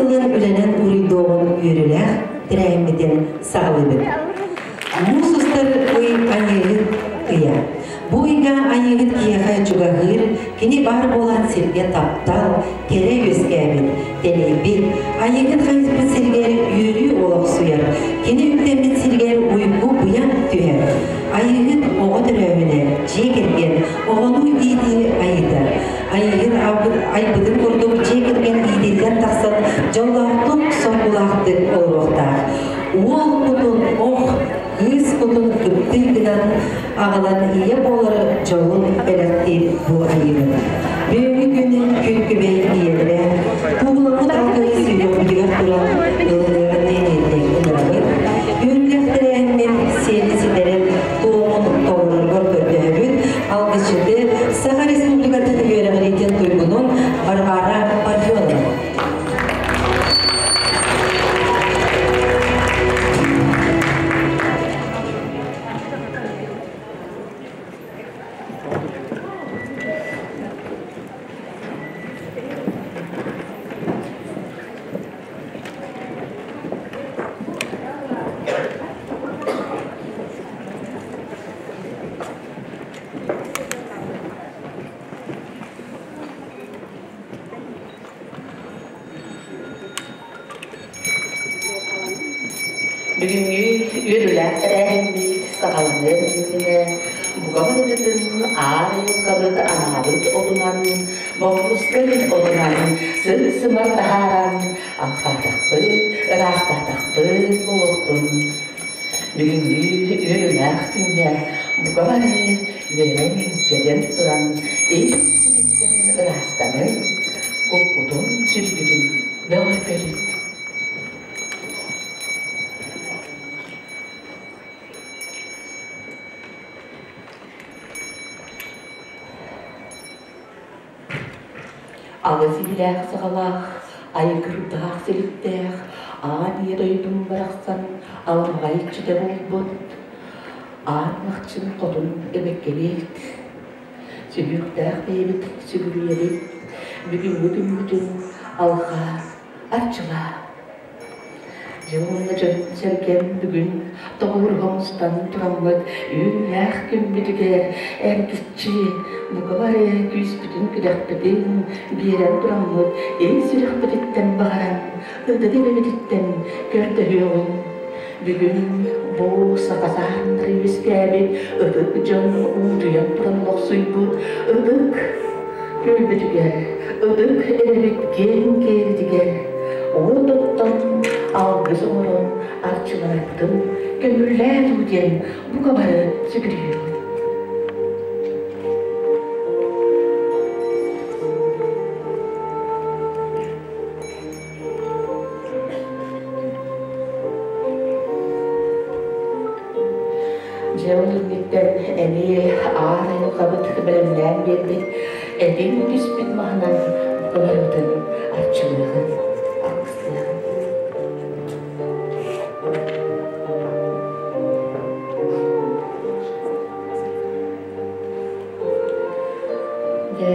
сылын үлэнэн уруйдуоҕун үөрүүлээх тэрээһиммитин саҕалыыбыт. Муус устар ый Айыыһыт ыйа. Бу ыйга Айыыһыт киһиэхэ чугаһыыр, кини баар буолан сиргэ таптал, кэрэ үөскээбит, тэнийбит, Айыыһыт хайыспыт сиригэр үөрүү олохсуйар, кини үктэммит сиригэр уйгу быйаҥ түһэр. Айыыһыт оҕо төрөөһүнэ, дьиэ кэргэн, оҕону иитии айыыта. Айыыһыт айбытын курдук дьиэ кэргэн иитиллэн тахсан дьоллоохтук, соргулаахтык олоруохтаах. Уол кутун ох, кыыс кутун кыптый гынан аҕалан ийэ буолар дьолун бэлэхтиир бу айыыбыт. Бүгүҥҥү күн күн күбэй ийэлэрэ кууһуламмыт алгыһы сүһүөхпүтүгэр туран ылыныаҕын диэн иһиттэн ынырабыт. Үөрүүлээх тэрээһиммит сиэри ситэрэн туомун толороргор көрдөһөбүт. Алгысчыты Саха Республикатын үөрэҕириитин туйгунун Варвара Парфенова. Бүгүҥҥү үөрүүлээх тэрээһиммит саҕаланыан иннинэ бука барыбытын аан айылҕабыт анаабыт отунан, боппуруска отунан сыт-сымар таһааран аппаатахпыт, ыраастаатахпыт буолуохтун. Бүгүҥҥү үөрүүлээх күҥҥэ бука бары үөрэн-көтөн туран ис сириттэн ыраастанын, куппутун-сүргүтүн бөҕөргөтүн. Аҕыс иилээх-саҕалаах, айгырдаах силиктээх аан ийэ дойдум барахсан аламаҕай иччитэ буолбут, аан махчын хотун эбэккэлиэт, сүһүөхтээх бэйэбит сүгүрүйэбит, бүгүҥҥү күммүтүн алҕаа, арчылаа. Дьэ уонна дьон-сэргэм бүгүн тоҕуоруһа мустан тураммыт үүннээх күммүтүгэр эргиччи бука бары күүспүтүн-күдэхпитин биэрэн тураммыт ис сүрэхпититтэн баҕаран, ытык эбэбититтэн көрдөһүөҕүҥ. Бүгүн бу саха саһааннары үөскээбит ытык дьон уутуйан туран олохсуйбут ытык күөлбүтүгэр, ытык эбэбит киэҥ киэлитигэр уот оттон алгыс оҥорон арчыларбытын көҥүллээ дуу диэн бука бары сүгүрүйүөҕүҥ. Дьэ ол инниттэн эмиэ аар айылҕабыт бэлэмнээн биэрбит этиҥ түспүт маһынан ыларбытын арчылыаҕын, алгыстыаҕын. Дьэ,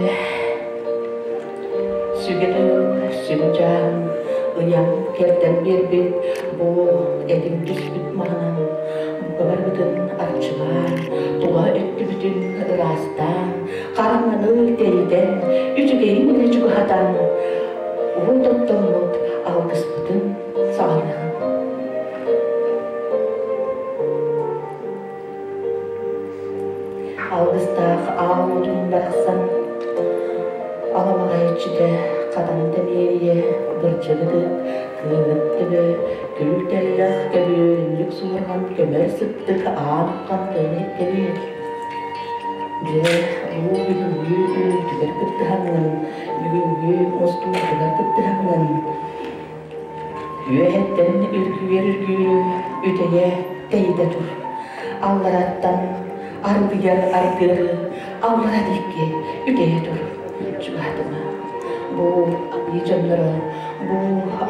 сүгэ тойон сүгэ чааһын ыйан кэрдэн биэрбит бу этиҥ түспүт маһынан бука барбытын арчылаан, тула өттүбүтүн ыраастаан, хараҥаны тэйитэн, үчүгэйин эрэ чугаһатан, уот оттоммут алгыспытын саҕалыаҕыҥ. Алгыстаах аал уотун барахсан аламаҕай иччитэ хатан тэмиэрийэ бырдьыгытык, кыыһыт төбө, күл тэллэх көбүөрүнньүк суорҕан көмөр сыттык аан хантайын иһиттэрин. Дьэ, бу бүгүҥҥү үүтүгэр кыттыһаҥҥын, бүгүҥҥү мустуутугар кыттыһаҥҥын Үөһэттэн үргүөр үргүөрү үтэйэ тэйитэ тур. Аллараттан аргыйар аргыары аллара диэки үтэйэ тур. Чугаһатыма. Бу айыы дьонноро, бу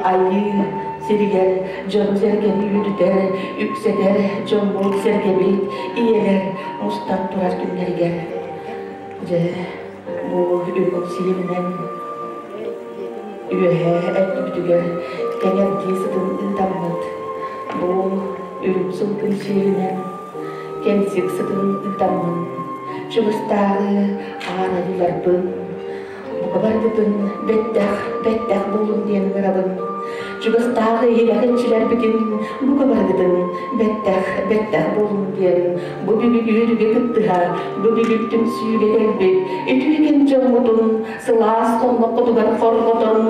айыы сиригэр дьон-сэргэни үөдүтэр, үксэтэр дьоммут-сэргэбит ийэлэр мустан турар күннэригэр. Дьэ, бу үрүҥ сиэлинэн. Үөһээ өттүбүтүгэр кэҥэрдии сытын ыытаммыт, бу үрүҥ сылгын сиэлинэн кэнсик сытын ыытаммын, чугастааҕы аарайыыларбын бука барыбытын бэттэх, бэттэх буолун диэн ыҥырабын. Чугастааҕы иһирэх-иччилэрбитин бука барыгытын бэттэх, бэттэх буолун диэн бу бүгүн үөрүүгэ кыттыһа, бу бүгүн түмсүүгэ кэлбит үтүөкэн дьоммутун сылаас хонноххутугар хорҕотон,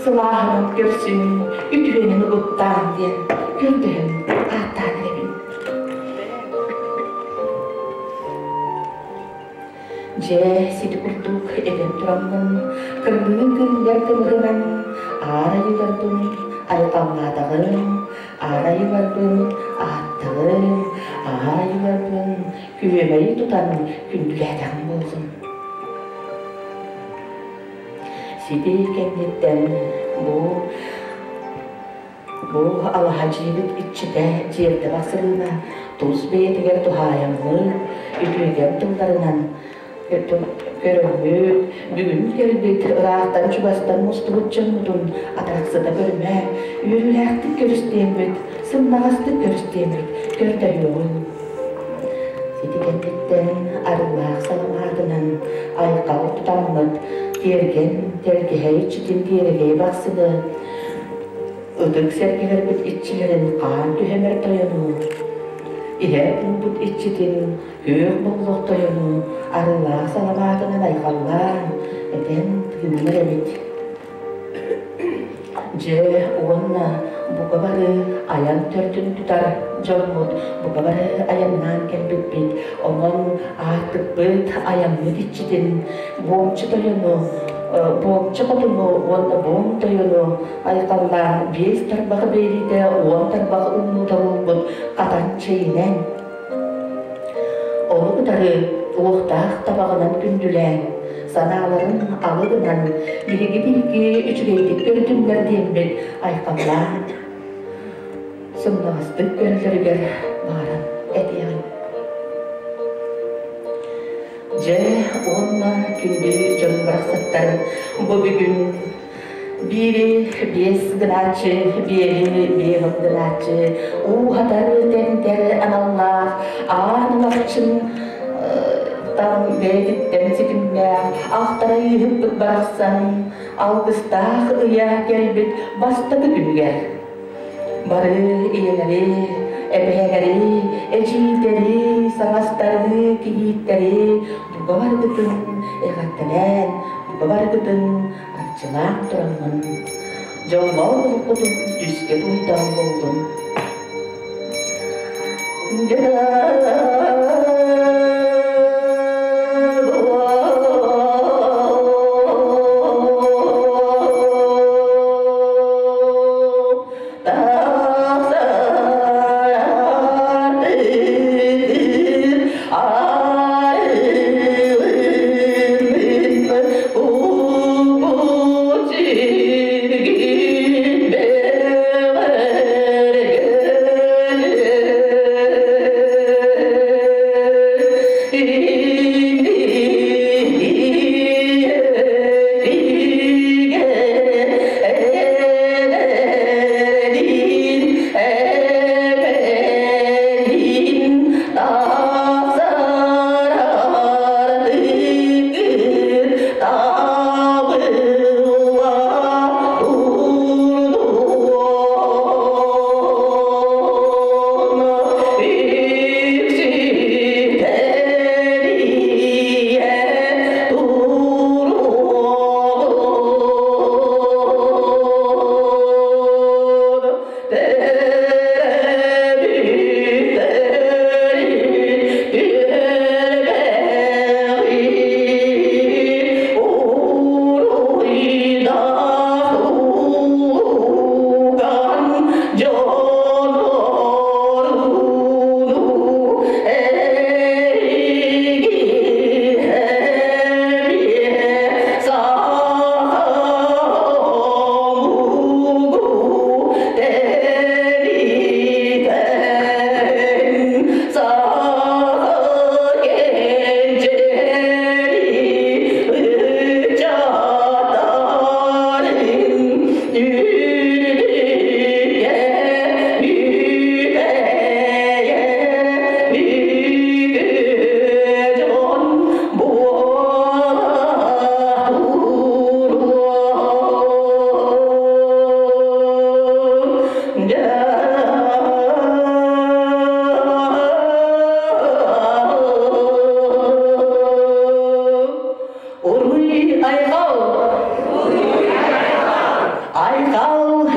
сылааһынан көрсүн, үтүөнэн угуттаан диэн көрдөһөн ааттаан эрэбин. Дьэ, сити курдук этэн тураммын, кырбыы кыыллар кымыһынан аар айыыларбын айхаллаатаҕым, аар айыыларбын ааттаҕым, аар айыыларбын күөмэйи тутан күндүлээтэҕим буоллун. Сити кэнниттэн бу Бу алаһа дьиэбит иччитэ дьиэрдэ Василина тус бэйэтигэр туһаайаммыт, үтүөкэн тылларынан көрөммүт, бүгүн кэлбит ыраахтан-чугастан мустубут дьоммутун атарахсыта көрүмэ, үөрүүлээхтик көрүстүөммүт, сымнаҕастык көрүстүөммүт көрдөһүөҕүҥ. Ити кэнниттэн арыылаах саламаатынан айхал тутаммыт, тиэргэн тэлгэһэ иччитин тиэрэгэй бахсыны Ытык сэргэлэрбит иччилэрин хаан түһэмэр тойону, иһэр уубут иччитин күөх боллох тойону арыылаах саламаатынан айхаллаан, этэн тыыннар эбит. Дьэ уонна бука бары айан төрдүн тутар дьоммут бука бары айаннаан кэлбиппит, онон аартыкпыт айаммыт иччитин буомчу тойону, буомчу хотуну уонна буом тойону айхаллаан биэс тарбах биэриитэ 10 тарбах уунуута буолбут хатан чэйинэн, ону кытары уохтаах табаҕынан күндүлээн, санааларын алы гынан биһиги биһиги үчүгэйдик көрдүннэр диэммит айхаллаан, сымнаҕастык көрөллөрүгэр баҕаран этиэҕиҥ. Дьэ уонна күндү дьон барахсаттар бу бүгүн биири биэс гынааччы, биэри биэһин гынааччы, ууһатар тэнтэр аналлаах аан ылахчын тан бэйэтиттэн ситимнээх ахтара ыыһыппыт барахсан алгыстаах ыйа кэлбит бастакы күнүгэр бары ийэлэри, эбээлэри, эдьиийдэри, саҥастары, кийииттэри бука баргытын эҕэрдэлээн, бука баргытын арчылаан тураммын, дьоллоох олоххутун түскэ туйдаҕым буоллун.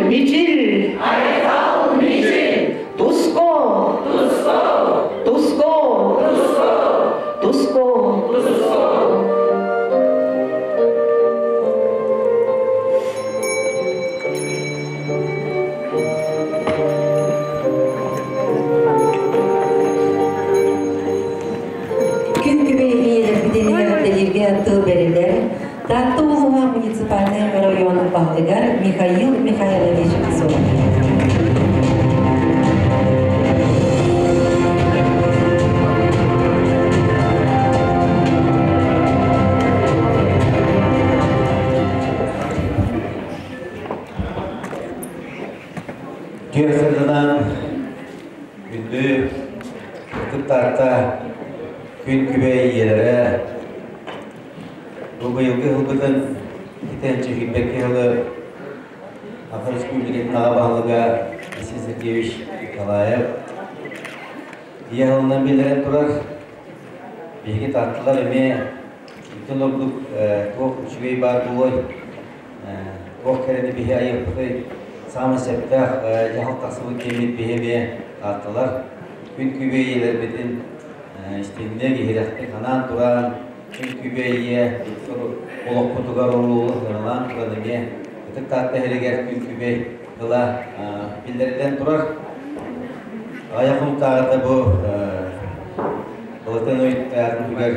Мичил! Айхал, Мичил! Туско! Туско! Туско! Туско! Туско! Туско! Күн күбэй ийэлэрбитин эҕэрдэлииргэ тыл бэриллэр Таатта улууһа муниципальнай оройуон баһылыгар Михаил Михайлович Зотов. Үтүө сырдынан күндү ытык Таатта күн күбэй ийэлэрэ бу быйылгы ыһылбытын итэн чэһийбэккэ ыһылы Саха Республикатын аҕа баһылыга Алексей Сергеевич Николаев ийэ ыһылынан биллэрэн турар. Биһиги таатталар эмиэ итин ордук туох үчүгэй баар буолуой, туох кэрэни биһи айыахпытый, саамай сөптөөх дьаһал тахсыбыт диэммит биһи эмиэ таатталар күн күбэй ийэлэрбитин истиҥник, иһирэхтик анаан туран, күн күбэй ийэ олохпутугар оруолу сыаналаан туран эмиэ Ытык Таатта иһэригэр күн күбэй тыла биллэриллэн турар. Аҕыйах хонуктааҕыта бу Былатын ый театрытыгар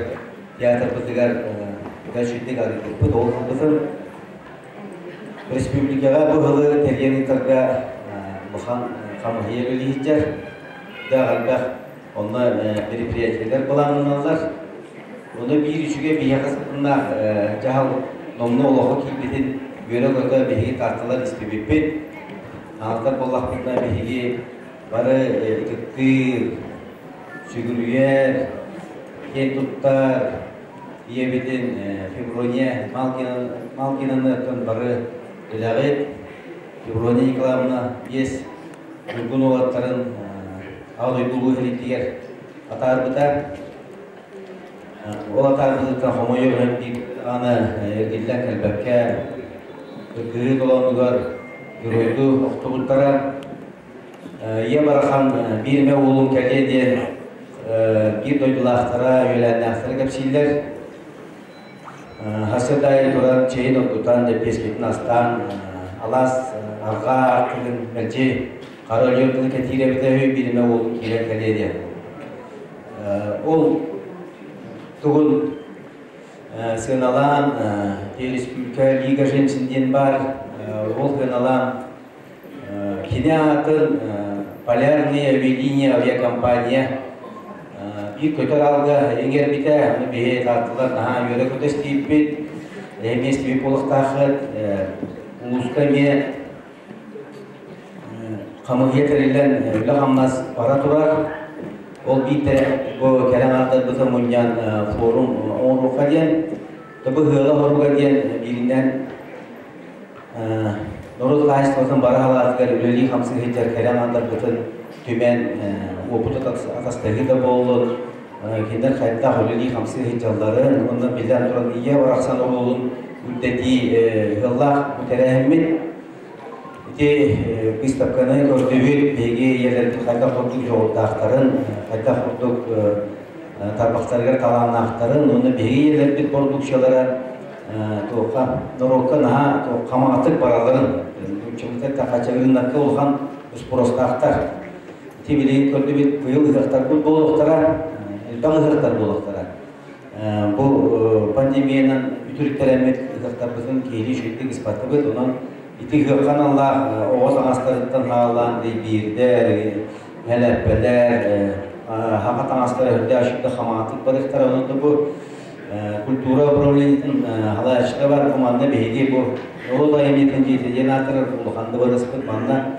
театрбытыгар үчүгдик арыйбыппыт, ол сылбытын республикаҕа бу сылы тэрийэн ыытарга улахан хамыһыйа үлэлии сылдьар. Да элбэх онно мероприятиелар былааннаналлар. Ону биир үчүгэй биһиэхэ сытыннаах дьаһал номнуо олоххо киирбитин үөрэ-көтө биһиги таатталар истибиппит. Аһалтар буоллахпытына биһиги бары ытыктыыр, сүгүрүйэр, киэн туттар ийэбитин Феврония Малкинаны бары билэҕит. Феврония Николаевна биэс ньургун уолаттарын Аҕа дойду Улуу сэриитигэр атаарбыта. Ол атаарбытыттан хомойуох иһин биир даҕаны эргиллэн кэлбэккэ кыргыһыы толоонугар геройдуу охтубуттара. Ийэ барахан биир эмэ уолум кэлиэ диэн биир дойдулаахтара, үөлээннээхтэрэ кэпсииллэр. Хасыт аайы туран чэйин оргутан, лэппиэскэтин астаан, алаас арҕаа аартыгын мэлдьи хара өлүөр дылы кэтиир эбитэ үһү, биир эмэ уолум киирэн кэлиэ диэн. Ол тугун сыаналаан республика Лига женщин диэн баар, ол сыаналаан кини аатын Полярные авиалиния авиакомпания биир көтөр аалга иҥэрбитэ, ону биһи таатталар наһаа үөрэ-көтө истибиппит, эмиэ истибит буолуохтааххыт. Улууска эмиэ хамыыһыйа тэриллэн үлэ-хамнас бара турар. Ол биирдэ бу кэлэн ааттарбытын мунньан форум оҥоруохха диэн, бу ыала хоруга диэн бииринэн норуот хаһаайыстыбатын бары салаатыгар үлэлии-хамсыы сылдьар кэлэн ааттарбытын түмэн уопуту атастаһыы да буоллун, кинилэр хайдах үлэлии-хамсыы сылдьалларын уонна биллэн туран ийэ барахсан оруолун үрдэтии ыаллаах бу тэрээһиммит. Ити выставканы көрдүбүт, биһиги ийэлэрбит хайдах курдук дьоҕурдаахтарын, хайдах курдук тарбахтарыгар талааннаахтарын уонна биһиги ийэлэрбит бородууксуйалара туохха норуокка наһаа хамаҕатык баралларын чымыта тахача ырыынакка улахан спростаахтар. Ити билигин көрдүбүт, быйыл ыһыахтарбыт буолуохтара, элбэх ыһыахтар буолуохтара. Бу пандемиянан үтүрүттэрэммит ыһыахтарбытын киһилии үчүгэйдик ыспатыбыт. Онон ити ыһыахха аналлаах оҕо таҥастарыттан хааллаан биирдэр, мэлэппэлэр, хаха таҥастара үрдээх үчүгэй хамаҕатык барыахтара. Онон да бу культура управлениетын халааччыта бар, бу манна биһиги бу норуот айымньытын дьиэтэ диэн аатырар улахан да барыспыт. Манна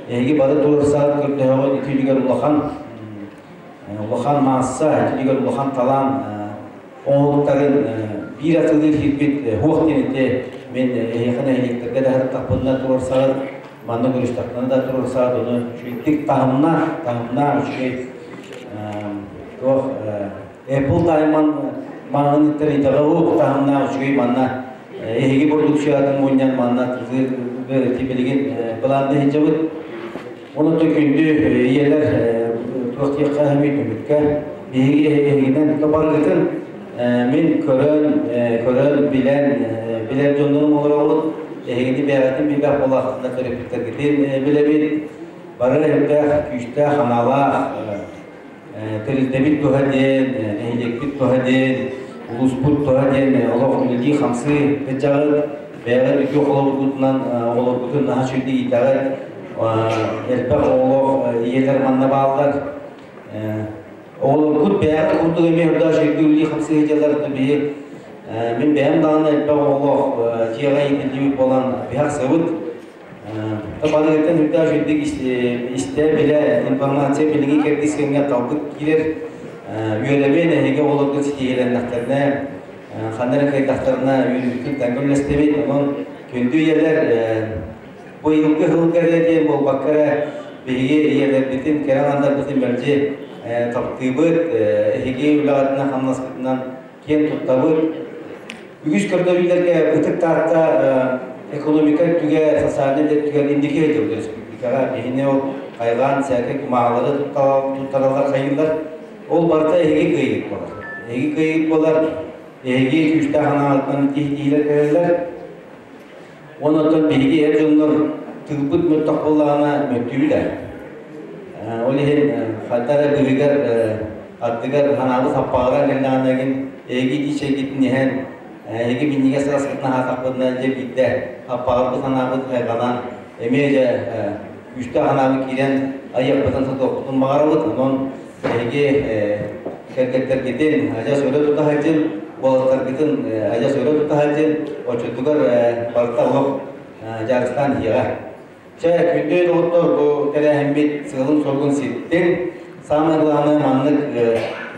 эһиги бары туруорсаат көрдөһөҕүт ити үлүгэр улахан улахан маасса, итинигэр улахан талаан оҥоһуктарын биир атылыыр киирбит хуох диэн ити мин эһиэхэ нэһилиэктэргэ да сырыттахпына туруорсаҕыт, манна көрүстэхпинэ да туруорсаҕыт, ону үчүгэйдик таһымнаах, таһымнаах үчүгэй туох Apple Diamond маҕаһыыныттан итэҕэ уох таһымнаах үчүгэй манна эһиги продукциятын мунньан манна атылыыр Билигин былаанныы сылдьабыт. Онон күндү ийэлэр туох диэххэ түмүккэ биһиги эһигинэн барыгытын мин көрөн, көрөн билэн, билэр дьоннорум олоробут. Эһигини бэйэҕитин билбэх буоллаххытына төрөппүттэргитин билэбит. Бары элбэх күүстээх, аналаах тэрилтэбит туһа диэн, нэһилиэкпит туһа диэн, улууспут туһа диэн олох үлэлии хамсыы сылдьаҕыт. Бэйэҕит үтүө холобургутунан оҕолоргутун наһаа үчүгэйдик иитэҕит. Элбэх оҕолоох ийэлэр манна бааллар. Оҕолоргут бэйэҕит курдук эмиэ үрдэ үчүгэйдик үлэлии хамсыы сылдьаллар. Биһи мин бэйэм даҕаны элбэх оҕолоох дьиэҕэ иитиллибит буолан биһахсыбыт. Барыгыттан үрдэ үчүгэйдик истэ, билэ, информация билиҥҥи кэрдиис кэмҥэ талбыт киирэр. Үөрэбин, эһиги оҕолоргут ситиһиилэннэхтэринэ, ханна эрэ кыайдахтарына үөрүүбүтүн тэҥҥэ үллэстэбит. Онон күндү ийэлэр, быйылгы сылга эрэ диэн буолбакка эрэ, биһиги ийэлэрбитин, кэрэ аҥардарбытын мэлдьи таптыыбыт, эһиги үлэҕитинэн, хамнаскытынан киэн туттабыт. Үгүс көрдөрүүлэргэ Ытык Таатта экономика өттүгэр, социальнай да өттүгэр инники сылдьыбыт республикаҕа. Биһини ол хайҕаан сээкэй кумааҕылары туттараллар, хайыыллар. Ол барыта эһиги кыайыыт буолар. Эһиги кыайыыт буолар, эһиги күүстээх санааҕытынан тиһиилэр кэлэллэр. Онон биһиги эр дьоннор тыылбыт мөлтөх буоллаҕына мөлтүүбүт ээ. Ол иһин хайда эрэ быыһыгар ардыгар санаабыт саппаҕыран кэллэҕинэ эһиги итии чэйгитин иһэн, эһиги минньигэс аскытын аһаатахпытына дьэ биирдэ аппаҕырбыт санаабыт хайҕанан эмиэ дьэ күүстээх санаабыт киирэн айыахпытын сотуохпутун баҕарабыт. Онон эһиги кэргэттэргитин адьас өрө тута сылдьын, уолаттаргытын адьас өрө тута сылдьын, оччотугар барыта олох дьаарыстаан иһиэҕэ. Чэ, күндү доҕоттор, бу тэрээһиммит сыалын-соругун ситтин. Самое главное, маннык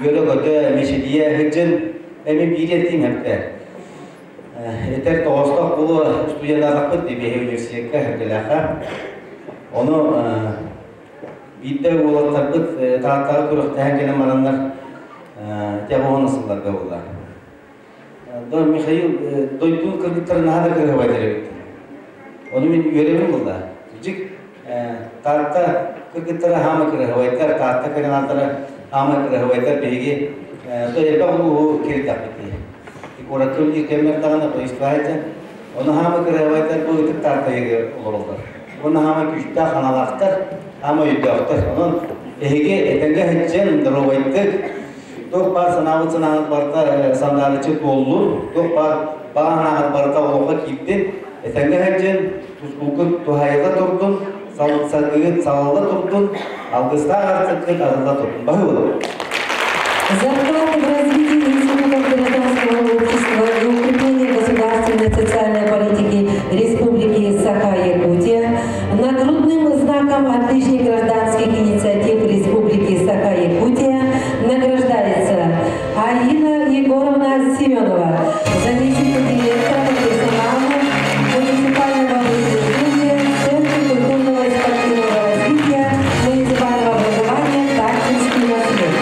үөрэ-көтө, мичилийэ сылдьын, эми биир этиим эптэ. Этэр тоҕостоох буолуо студеннаатахпыт Дибиэһи университекка Хэргэлээххэ. Ону биирдэ уолаттарбыт Тааттаҕа күрэхтэһэн кэлэн бараннар тяҕоһон сылларга буолла. Да Михаил дойдун кыргыттарын наһаа да кырыһабайдар эбит. Ону мин үөрэбин булла. Дьик Таатта кыргыттара хаама кырыһабайдар, Таатта кырыҥааттара хаама кырыһабайдар биһиги элбэх улууһу кирдэхпит. Куоракка үлэлиир кэммэр даҕаны поездка Ону хаама кырыһабайдар бу ытык Тааттайыгар олороллор. Уонна хаама күүстээх ханалаахтар, хаама өйдөөхтөр. Онон эһиги этэҥҥэ сылдьан, доруобайдык, туох баар санаабыт санааҕыт барыта сандаарыччы туоллун, туох баар баҕа санааҕыт барыта олоххо киирдин, этэҥҥэ сылдьан, тускулгут туһаайылла турдун, саргыгыт салалла турдун, алгыстаах артыккыт арылла турдун. Баһыыбын. За вклад в развитие институтов гражданского общества и укрепление государственной социальной политики Республики Саха-Якутия нагрудным знаком отличник гражданских инициатив Республики Саха-Якутия награждается Аина Егоровна Семенова, заместитель директора по персоналу муниципального учреждения Центр культурного и спортивного развития муниципального образования «Таттинский наслед».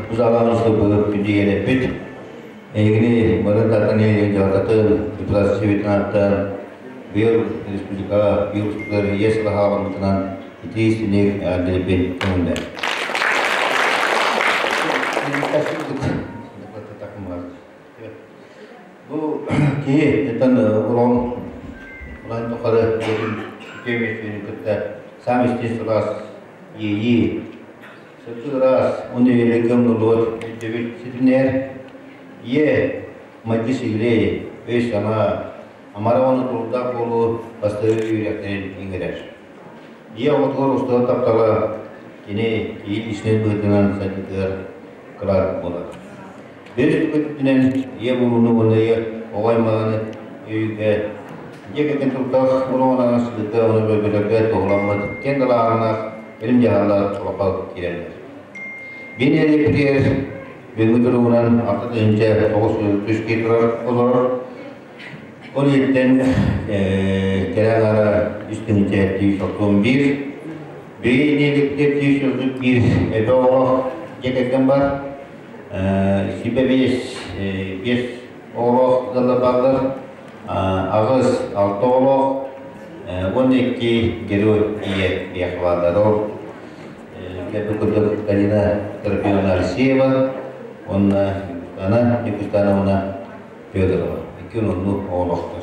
Бу залаамысты күндү бит. Эһигини бары Таатта нэһилиэгин дьаһалтатын, депутат Советын ааттан быйыл республикаҕа быйыл устугар Ийэ сыла хаалыммытынан итии-истиҥник эҕэрдэлиибин көҥүллээ. Бу киһи этэн олоҕун улахан тухары ийэтин үтүө мөссүөнүн кытта саамай истиҥ сылаас иэйии, сырдык ыраас уонна үйэлэргэ умнуллубат өйдөбүл ситимнэһэр. Ийэ майгы-сигили, өй-санаа, амара уонна тулуурдаах буолуу бастакы үөрэхтэрин иҥэрэр. Ийэ оҕотугар устуган таптала кини киһи личность быһыытынан сайдыытыгар кылаат буолар. Бэс өттүнэн ийэ буолууну уонна ийэ оҕо аймаҕын өйүүргэ, дьиэ кэргэн туруктаах олоҕун аҥассытыыга уонна бөлгөтөргө туһуламмыт киэҥ далааһыннаах билим дьаһаллар олоххо киирэллэр. Биир нэһилиэкпитигэр бүгүҥҥү туругунан 6 903 киһи турар олорор. Ол иһиттэн кэрэ аҥара 3 161. Биир нэһилиэкпитигэр 131 эбэ оҕолоох дьиэ кэргэн баар. 25 биэс оҕолоох ыаллар бааллар. Аҕыс, алта оҕолоох, 12 герой ийэ биһиэхэ бааллар. Ол кэлбит курдук Галина Трофимовна Алексеева уонна Ньургустана Ньургустановна Федорова. Икки оннук оҕолоохтор.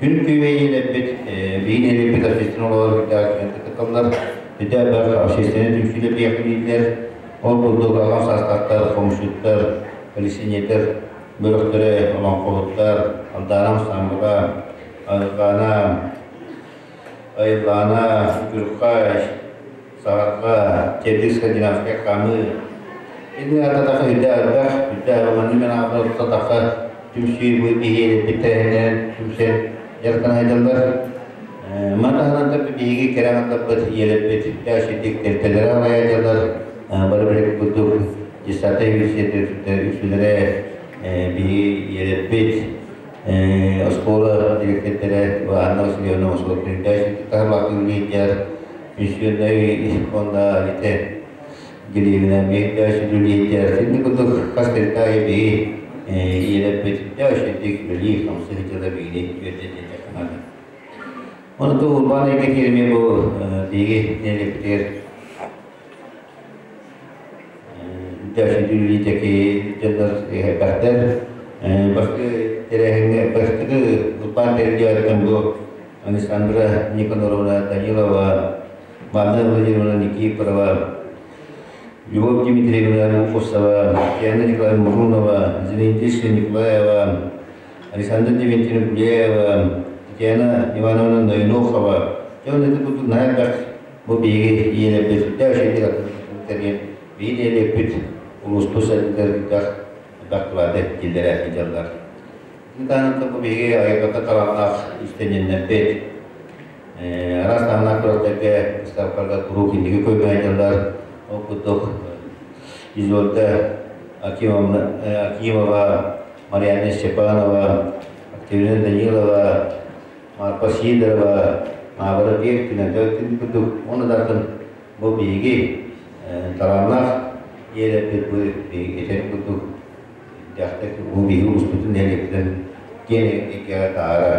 Күн күбэй ийэлэрбит, биһиги нэһилиэкпит общественнай олоҕор үрдээх кытталлар. Үрдээх элбэх общественнай түмсүүлэр биһиэхэ үлэлииллэр. Ол курдук аҕам саастаахтар, хомусчуттар, коллекционердар бөлөхтөрө, олоҥхоһуттар, Алдаана Ансамбла, Айылҕаана, Айыллаана, Күрхай, Саҕарҕа, Чэбдик скандинавскай хаамыы. Ити аата үрдээх элбэх, үрдээх манна мен аҕа тахса түмсүү бу биһиги тэрээһиннэрин түмсэн дьарыктана сылдьаллар. Маны таһынан да биһиги кэрэ аҥардарбыт, ийэлэрбит үрдээх сирдик тэрилтэлэри салайааччылар бары билэр курдук десятая үксүлэрэ биһиги ийэлэрбит оскуола дириэктэрдэрэ Анна Васильевна оскуола үрдээх таһырлаахтык үлэлиир пенсионнай фонда ите Гелиевна эмиэ сүдүлиитэ синни курдук хас тэрилтэ аайы биһи ийэлэрбит үрдээх үчүгэйдик үлэлии хамсыы сылдьаллар биһигини үөрдэ диэтэххэ наада. Ону ту урбаан эйгэ киирэмиэ бу биһиги нэһилиэкпитигэр үрдээх сүдүлиитэ ки дьоннор элбэхтэр. Бастакы тэрээһиҥҥэ бастакы урбаан тэриллиэҕиттэн бу Александра Никоноровна Данилова, Манна Владимировна Никифорова, Любовь Дмитриевна Лукусова, Татьяна Николаевна Мурунова, Зинаида Николаева, Александра Дементьевна Гуляева, Татьяна Ивановна Ноинохова. Дьон это курдук наһаа элбэх бу биһиги ийэлэрбит сүрдээх үчүгэйдик тэрийэн биһиги нэһилиэкпит улууспут сайдыытыгар элбэх кылааты киллэрэ сылдьаллар. Итини бу биһиги айылҕата талааннаах иистэнньэннэрбит араас таһымнаах күрэхтэргэ, выставкаларга куруук инники көмө Ол курдук Изольда Акимова, Марианна Степанова, Октябрина Данилова, Марпа Сидорова, Мавра Беркина, курдук оны датын бу биһиги талааннаах ийэлэрбит бу этэр курдук дьахтар бу биһиги улууспутун нэһилиэкпитин киэҥ эйгэҕэ таһаара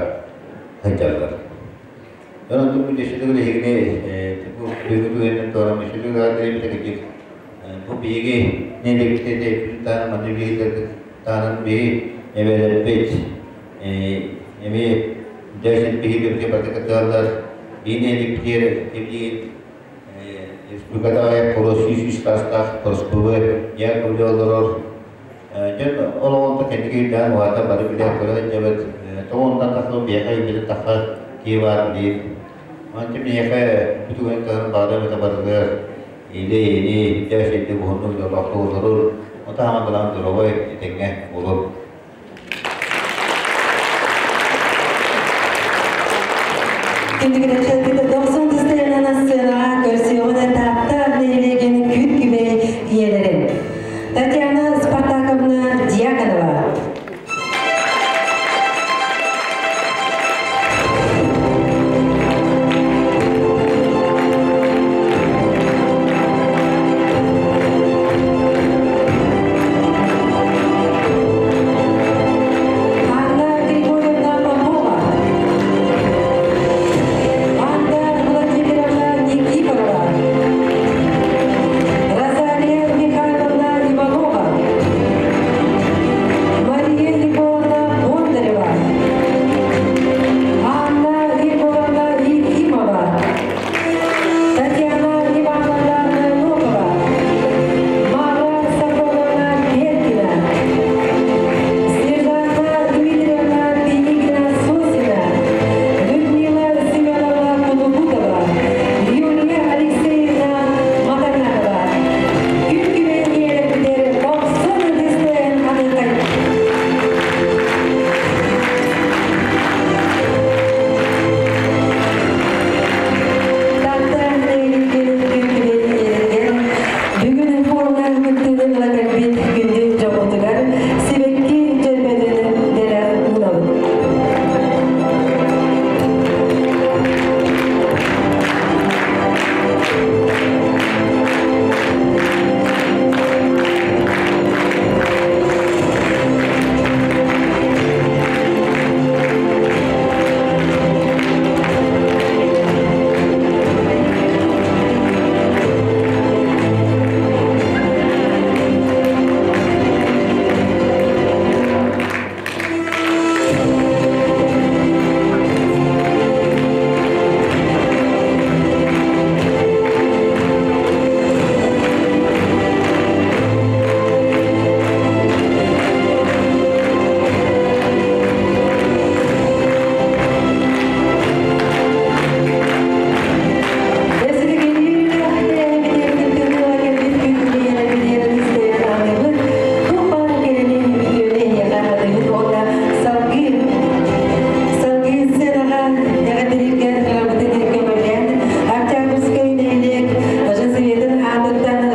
сылдьаллар. Онон бу дөссөтүгүл эһигини бу бүгүн түгэннэн туоран өссөтүгүл бу биһиги нэһилиэкпитин таһынан манна биһиги таһынан биһи эбэлэрбит эмиэ дьэ биһиги бирге барыта биһи нэһилиэкпитигэр билигин республикатааҕы курус 103 саастаах Прасковья Яковлева олорор. Дьон олоҕунта кэнники үрдээн уһаата бары билэ көрө сылдьабыт. Тоҕо онтон тахса биһиэхэ илдьитин тахса киһи баар диир. Онон миэхэ бу түгэн таһын баҕарар эбэтэ барытыгар или или дьэ сирдик уһуннук дьоллоохтук олорор. Ону таһынан доруобай этэҥҥэ буолур. Күндүгүрәччәтте дохсун тыстайынан сценаҕа көрсүөҕүн Таатта нэһилиэгин күн күбэй ийэлэрин. Татьяна Спартаковна Дьяконова. кыттыыны ыла кэлбит күндү дьоммутугар сибэкки дьөрбөтүн бэлэх уунабыт.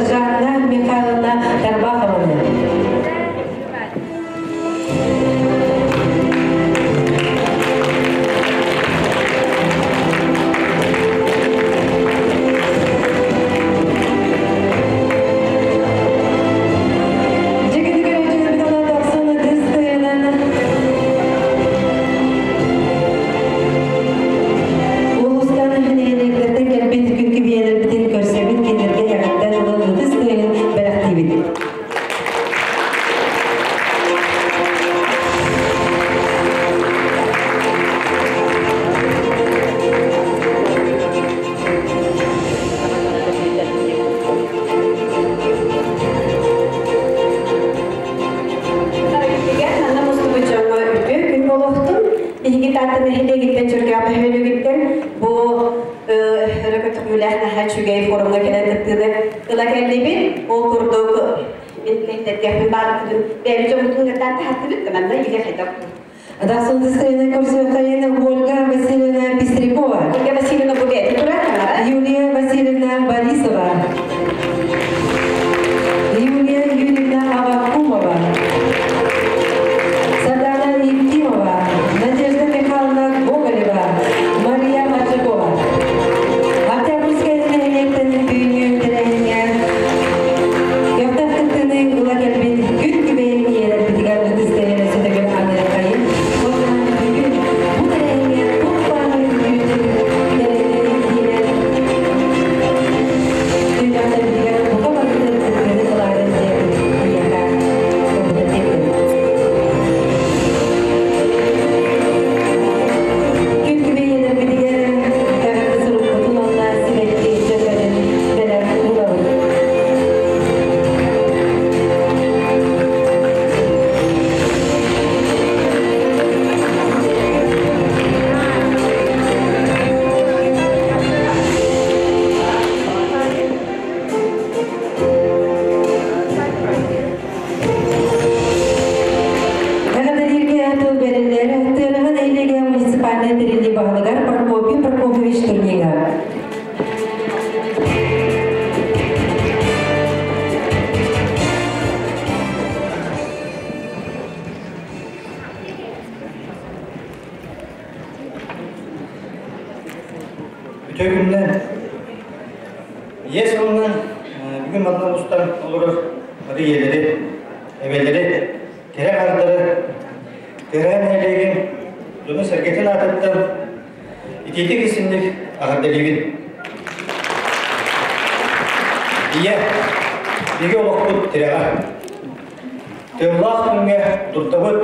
Жанна Михайловна Тарбахованы. Улуустан нэһилиэктэртэн кэлбит күн күбүйэлэрбитин көрсөбүт, кинилэргэ эҕэрдэ тылын ытыс тыаһын бэлэхтиибит. Манна мустубут дьоҥҥо үтүө күн буолуохтун. Биһиги Таатта нэһилиэгиттэн Чөркөөх бөһүөлүгүттэн бу өрө көтөҕүүлээх наһаа үчүгэй форумҥа кэлэн кыттыыны ыла кэллибит. Ол курдук мин нэһилиэктэрбин баарбытын бэйэбит дьоммутун кытта таһаттыбыт да манна илэ хайдах Дапсын тыстыйына көрсүөххэйин Ольга Васильевна Пестрякова. Ольга Васильевна бу бэйэтин турар Юлия Васильевна Борисова. Юлия Юрьевна Авакумова. Сардана Евдимова. Надежда Михайловна Гоголева. Мария Маржакова. Октябрьскай нэһилиэктэн бүгүҥҥү тэрээһиҥҥэ көхтөөх кыттыыны ыла кэлбит күн күбэй ийэлэрбитигэр ытыс тыаһын өссө төгүл аныаххайын. Уонна бүгүн бу тэрээһиҥҥэ туох баар үтүө кэрэни киирэр түмэхтэрбитигэр бука барытын кыттыыны ылаарын диэн эйиэхэ тиэрдэбин. Күн күбэй ийэлэрбитигэр эҕэрдэ сурукпутун уонна сибэкки дьөрбөтүн бэлэх уунабыт. Эҕэрдэлииргэ тыл бэриллэр Тыараһа нэһилиэгэ муниципальнай тэриллии баһылыгар Прокопий Прокопьевич Турнига. Үтүө күнүнэн! Ийэ сылынан бүгүн манна мустан олорор бары ийэлэри, эбэлэри, кэрэ аҥардары Тыараһа нэһилиэгин дьону-сэргэтин аатыттан итиитик истиҥник эҕэрдэлиибин. Ийэ, биһиги олохпут тирэҕэ. Тыаллаах күҥҥэ дурдабыт,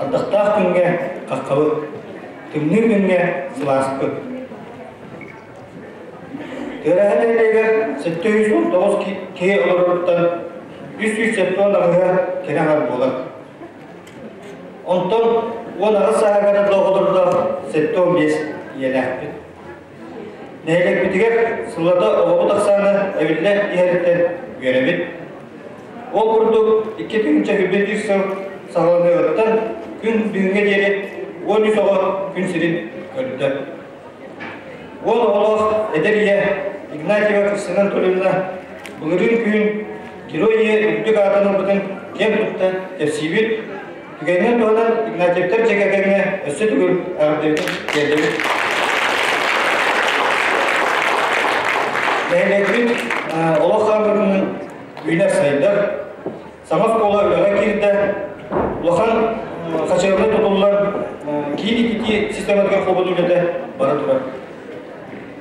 ардахтаах күҥҥэ хаххабыт, тымныы күҥҥэ сылааспыт. Тыараһа нэһилиэгэр 719 киһи олороруттан 378-һа кэрэ аҥар буолар. Онтон 18 сааһыгар ыла оҕолордоох 75 ийэлээхпит. Нэһилиэкпитигэр сыллата оҕобут ахсаана эбиллэ иһэриттэн үөрэбит. Ол курдук 2021 сыл саҕаланыаҕыттан күн бүгүҥҥэ диэри 13 оҕо күн сирин көрдө. Уол оҕолоох эдэр ийэ Игнатьева Кристина Анатольевна былырыын күһүн Герой ийэ үрдүк аатын ылбытын киэн тутта кэпсиибит. Түгэнинэн туһанан Игнатьевтар дьиэ кэргэҥҥэ өссө төгүл эҕэрдэбитин тиэрдэбит. Нэһилиэкпит олох хаамыытынан үүнэр-сайдар, саҥа оскуола үлэҕэ киирдэ, улахан хачыаллар тутуллан киин ититии систематыгар холбонуу үлэтэ бара турар.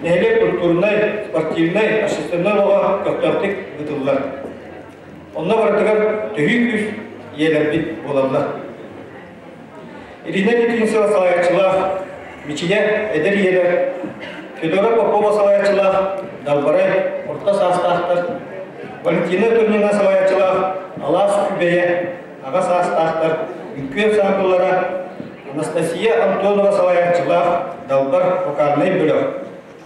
Нэһилиэк культурнай, спортивнай, общественнай олоҕо көхтөөхтүк ыытыллар. Онно барытыгар төһүү күүс ийэлэрбит буолаллар. Ирина Литвинцева салайааччылаах Мичийэ эдэр ийэлэр, Федора Попова салайааччылаах Далбарай орто саастаахтар, Валентина Турнина салайааччылаах Алаас Күбэйэ аҕа саастаахтар үҥкүү ансаамбыллара, Анастасия Антонова салайааччылаах Далбар вокальнай бөлөх,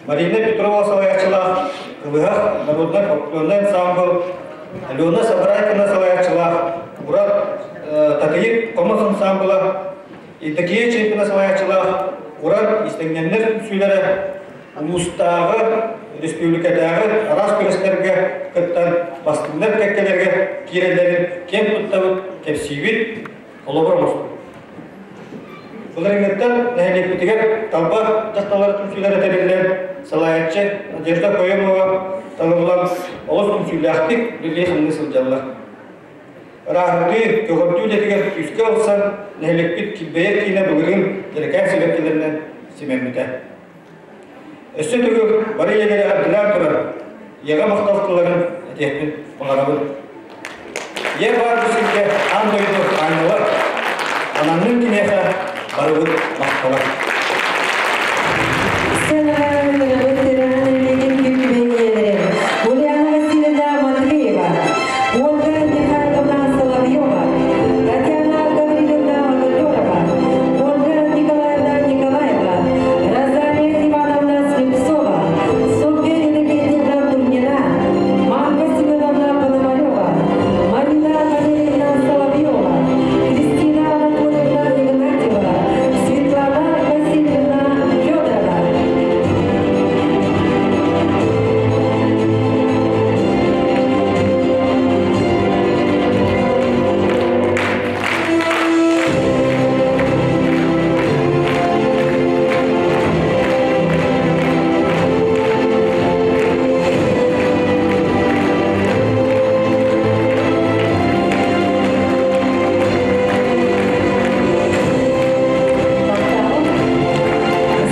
Марина Петрова салайааччылаах Кылыһах народнай фольклорнай ансаамбыл, Алена Сабрайкина салайааччылаах Урат Татыйык хомус ансаамбыла, Евдокия Чайкина салайааччылаах Уран иистэнньэҥнэр түмсүүлэрэ улуустааҕы, республикатааҕы араас күрэстэргэ кыттан бастыҥнар кэккэлэргэ киирэллэрин киэн туттабыт, кэпсиибит, холобур оҥостубут. Былырыыҥҥыттан нэһилиэкпитигэр талба дьахталлар түмсүүлэрэ тэриллэн, салайааччы Надежда Поемова талыллан олус түмсүүлээхтик үлэлии-хамныы сылдьаллар. Ырааһырдыы, көҕөрдүү үлэтигэр күүскэ ылсан, нэһилиэкпит килбэйэр киинэ былырыын дьэрэкээн сибэккилэринэн симэммитэ. Өссө төгүл бары ийэлэри ардылаан туран, ийэҕэ махтал тылларын этиэхпин баҕарабын. Ийэ баар бу сиргэ аан дойду аанньалар, ананнын киниэхэ барыбыт махтала. Ульяна Васильевна Матвеева, Ольга Михайловна Соловьева, Татьяна Гавриловна Модулерова, Ольга Николаевна Николаева, Розалия Ивановна Слепцова, Софья Иннокентьевна Турнина, Марфа Семеновна Пономарева, Марина Валерьевна Соловьева, Кристина Анатольевна Игнатьева, Светлана Васильевна Федорова.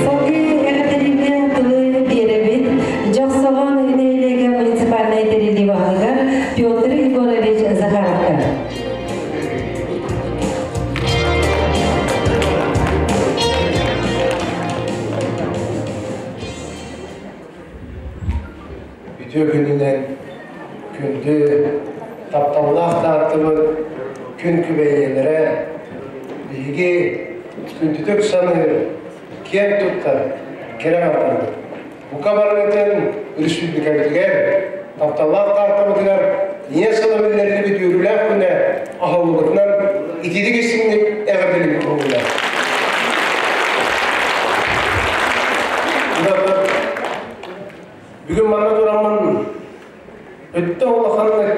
Сылгы эҕэрдэлииргэ тылы биэрэбит. Дьохсоҕон нэһилиэгэ муниципальнай тэриллии баһылыгар Петр Егорович Захаровка. Үтүө күнүнэн күндү тапталлаах Тааттабыт күн күбэйиэлэрэ, биһиги күндүтүк саныыр, киэн туттар кэрэ аҥардарбыт. Бука барыгытын республикабытыгар, тапталлаах Тааттабытыгар Ийэ сыла биллэриллибит үөрүүлээх күнэ аһыллыбытынан итиитик истиҥник эҕэрдэлиибит буоллулар. Бүгүн манна тураммын, өттө улаханнык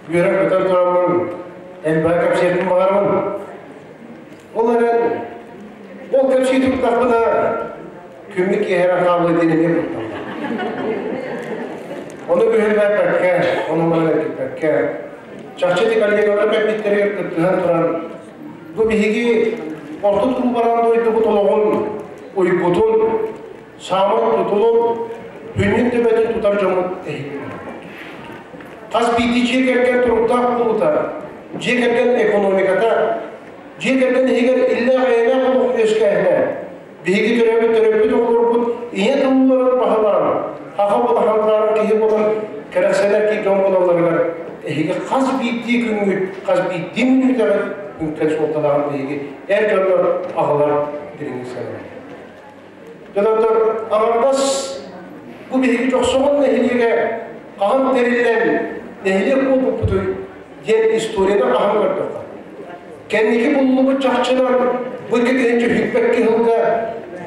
үөрэн-көтөн тураммын, элбэҕи кэпсиэхпин баҕарабын. Ол эрэн, ол кэпсии турдахпына, күммүт киэһэрэн хаалла диэн эмиэ кутталлар. Ону күһэллээппэккэ, ону манан эргиппэккэ, чахчы ити коллегалар кэлбиттэригэр кыттыһан туран, бу биһиги орто туруу дойдубут олоҕун уйгутун, саамай тутулун, күннүн төбөтүн тутар дьоммут эһиги. Хас биирдии дьиэ кэргэн туруктаах буолуута, дьиэ кэргэн экономиката, дьиэ кэргэн иһигэр иллээх-эйэлээх олох үөскээһинэ, биһиги төрөөбүт төрөппүт оҕолорбут ийэ тылларын баһылаан, хаха буолан киһи буолан кэрэхсэнэр киһи дьон буолалларыгар эһиги хас биирдии күҥҥүт, хас биирдии мүнүүтэҕит үҥкэн суолталааҕын биһиги эр дьоннор аҕалар дириҥник саныыбыт. Дьонотор аҥардас бу биһиги Дьохсоҕон нэһилиэгэ хаһан тэриллэн нэһилиэк буолбуппутуй диэн историяны аһан көрдөххө. Кэнники буллубут чахчынан бу 2021 сылга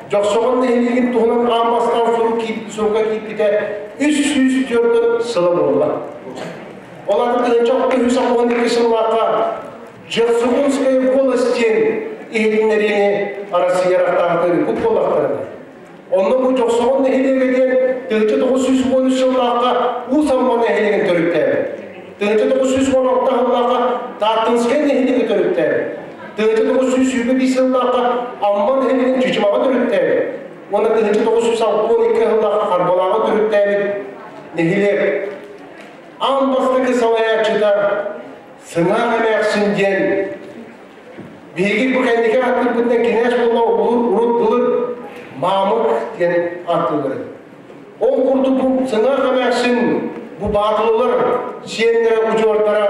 Дьохсоҕон нэһилиэгин туһунан аан бастаан сурук сурукка киирбитэ 304 сыла буолла. Ол аата 1962 сыллаахха Джерсугунская волость диэн иһитиннэриини Арассыыйа ыраахтааҕыта ыыппыт буоллахтарына, онно бу Дьохсоҕон нэһилиэгэ диэн 1913 сыллаахха Уус Амма нэһилиэгин төрүттээбит. 1916 сыллаахха Тааттынскай нэһилиэги төрүттээбит. 1925 сыллаахха Амма нэһилиэгин Чычымаҕа төрүттээбит. Уонна 1962 сыллаахха Харбалааҕы төрүттээбит нэһилиэк аан бастакы салайааччыта Сыҥаах эмээхсин диэн биһиги бу кэнники ааттыырбытынан кинээс буолла урут былыр Маамык диэн ааттыыллар эбит. Ол курдук бу Сыҥаах эмээхсин бу баатылылар сиэннэрэ удьуордара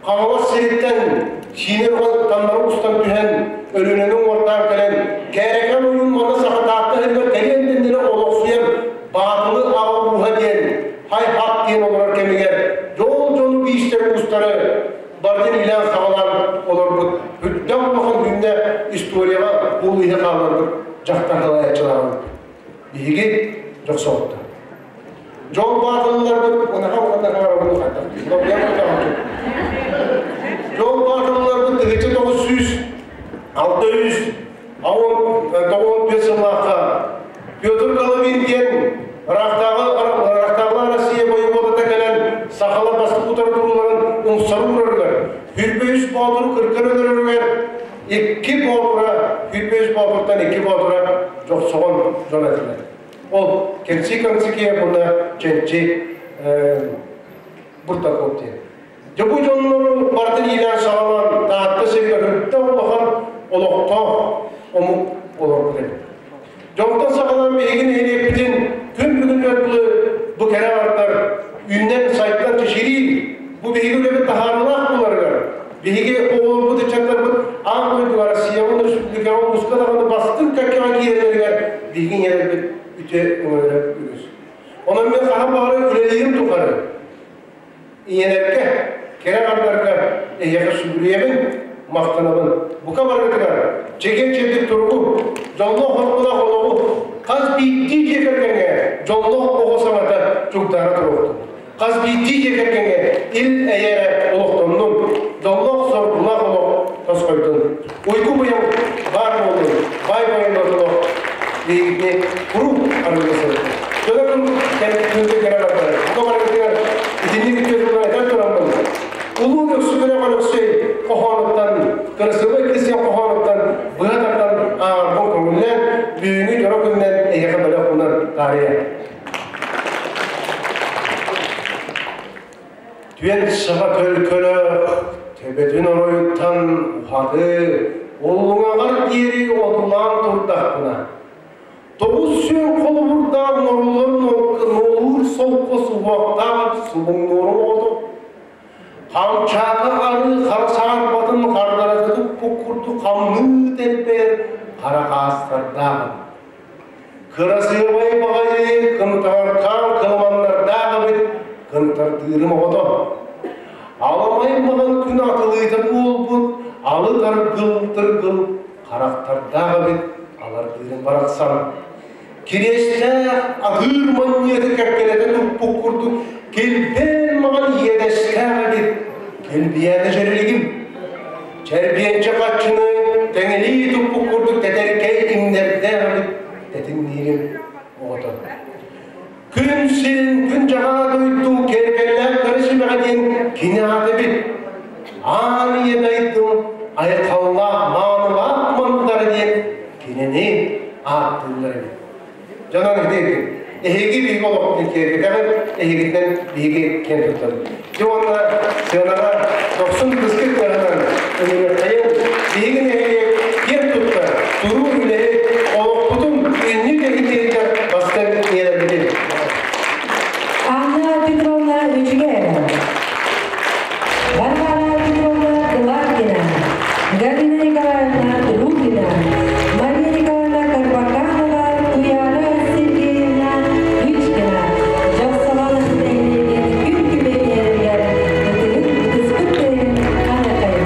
Хаҥалас сириттэн Сиинэ таннары устан түһэн Өлүөнэни уҥуордаан кэлэн Кээрэкээн ойуун манна Сахатаатта иһигэр кэлиэн иннинэ олохсуйан Баатылы аҕа ууһа диэн хай-хат диэн олорор кэмигэр дьол дьону биистэр уустары барытын илээн-саҕалаан олорбут үрдээх улахан күннэ историяҕа буол иһэ хаалларбыт дьахтар салайааччылааҕын биһиги дьохсоҕуттар. Дьол баатылларбыт унаха унаха барабын хайдах Дьол баатылларбыт 1900 694 сыллаахха Петр Головин диэн ыраахтааҕы ыраахтааҕылар Россия бойобуодата кэлэн сахалар бастакы утары турууларын умсары уурарыгар, 23 боотуру кырган өлөрөрүгэр икки боотура, 23 боотуртан икки боотура дьохсоҕон дьон этилэр. Ол кэмси-кэмсикиэ буна чэнчи Буртаков диэн. Дьэ бу дьоннору барытын иилээн-саҕалаан Таатта сиригэр үрдэ улахан олохтоох омук олорбут эбит. Дьонтон саҕалаан биһиги нэһилиэкпитин күн бүгүнүгэр дылы бу кэрэ аҥардар үүнэн-сайдан чэчирии, бу биһиги үлэбит таһаарыылаах буоларыгар, биһиги оҕолорбут, ыччаттарбыт аан дойдуга Россияҕа, республикаҕа, улууска даҕаны бастыҥ кэккэҕэ киирэллэригэр биһиги ийэлэрбит үтүө өҥөлөрө үгүс. Онон мин хаһан баҕарар үлэлиирим тухары Ийэлэргэ, кэрэ аҥардарга эһиэхэ сүгүрүйэбин, махтанабын. Бука барыгытыгар чэгиэн-чэбдик туругу, дьоллоох-соргулаах олоҕу, хас биирдии дьиэ кэргэҥҥэ дьоллоох оҕо саҥата чугдаара туруохтун. Хас биирдии дьиэ кэргэҥҥэ ил-эйэ эрэ олохтоннун, дьоллоох-соргулаах олох тосхойдун. Уйгу-быйаҥ баар буоллун, баай байыммат олох биһигини куруук арыгы сырыттын. Дьонокун кэлбитингэ кэрэ барбара. Бука барыгытыгар итинник үтүө тыллар этэн тураммын, Улуу Өксөкүлээх Өлөксөй хоһоонуттан, Кырасыбай Кристиан хоһоонуттан быһа тардан ааҕарбын көҥүллээн, бүгүҥҥү дьоро күнүнэн эһиэхэ бэлэх уунар таарыйа. Түөн саҕа төлкөлөөх, төбөтүн оройуттан уһаты, уллуҥаҕар диэри одулаан турдахпына, 900 холобурдаах норуллар нуолуур солко суһуохтаах субуҥнуорум оҕото, Хамчаата арыы хара саарбатын хардарата туппут курдук хамныы тэлбэйэр хара хаастардааҕын. Кырасыабай баҕайы кынтаркаан кылыманнардаах эбит кынтардыырым оҕото. Аламай маҕан күн атылыыта буолбут алы таргыл-тыргыл харахтардаах эбит алардыырым барахсан. Кириэстээх аһыыр манньыаты кэккэлэтэ туппут курдук килбээн маҕан иэдэстээх эбит килбиээтэ дьэрилигим. Чэрбиэнчэ хаччыны тэҥилии туппут курдук тэтэркэй иҥнэрдээх эбит тэтиҥниирим оҕото. Күн сирин күн дьаҕаа дойду киэргэллээх кэрэ симэҕэ диэн кини аата эбит. Аан ийэ дойдум айхаллаах маанылаах мандара диэн кинини ааттыыллар эбит. Дьонон ити эһиги биһиги олохпутун киэргэтэҕит, эһигиттэн биһиги киэн туттабыт. Дьэ уонна сыанаҕа дохсун кыскыт таһынан ыҥырыаххайын, биһиги нэһилиэк киэн туттар, туруу үлэһит, олохпутун инник эһитиһитэр бастыҥ ийэлэрбитин. Анна Петровна Үчүгэйова, Варвара Петровна Кыларкина, Галина Николаевна Трубина, Мария Николаевна Карбаканова, Туяра Сергеевна Кычкина, Дьохсоҕон нэһилиэгин күн күбэй ийэлэригэр ытыгын ытыспыт тыаһын хаҥатайын.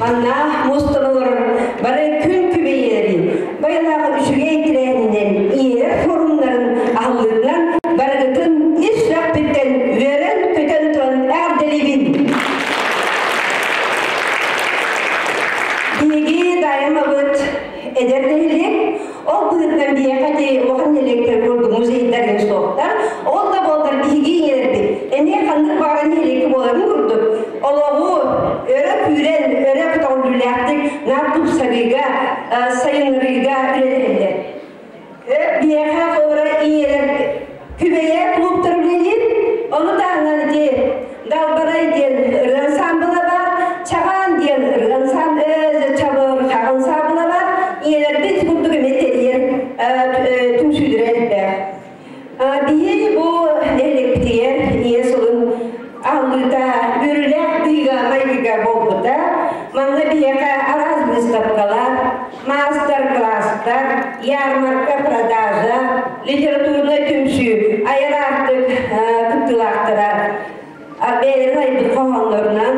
Манна мустан олорор бары күн күбэйэлэрин, байылаах үчүгэй тэрээһининэн ийэлэр форумнарын аһыллыытынан барыгытын ис сүрэхпиттэн үөрэн-көтөн туран эҕэрдэлиибин! Биһиги Даайамабыт эдэр нэһилиэк, ол быһыытынан биһиэхэ ити улахан нэһилиэктэр курдук музейдар суохтар, ол да буоллар биһиги ийэлэрбит эмиэ ханнык баҕарар нэһилиэккэ буоларын курдук олоҕу өрө күүрэн, өрө көтөҕүллүүлээхтик наар тупсарыыга, сайыннарыыга үлэлэһэллэр. Биһиэхэ холобура ийэлэр Күбэйэ клубтар үлэлиир, ону таһынан ити Далбарай диэн ырыа ансаамбыла бар, Чаҕаан диэн ырыа ансаамбыла ансаамбыла бар, ийэлэрбит курдук эмиэ тэрийэр түмсүүлэрэ элбэх. Биһи бу нэһилиэкпитигэр ийэ сылын аһыллыыта үөрүүлээх быһыыга-майгыга буолбута. Манна биһиэхэ араас быыстапкалар, маастар-кылаастар, ярмарка, продажа, литературнай түмсүү айар аартык кыттыылаахтара бэйэлэрин айбыт хоһооннорунан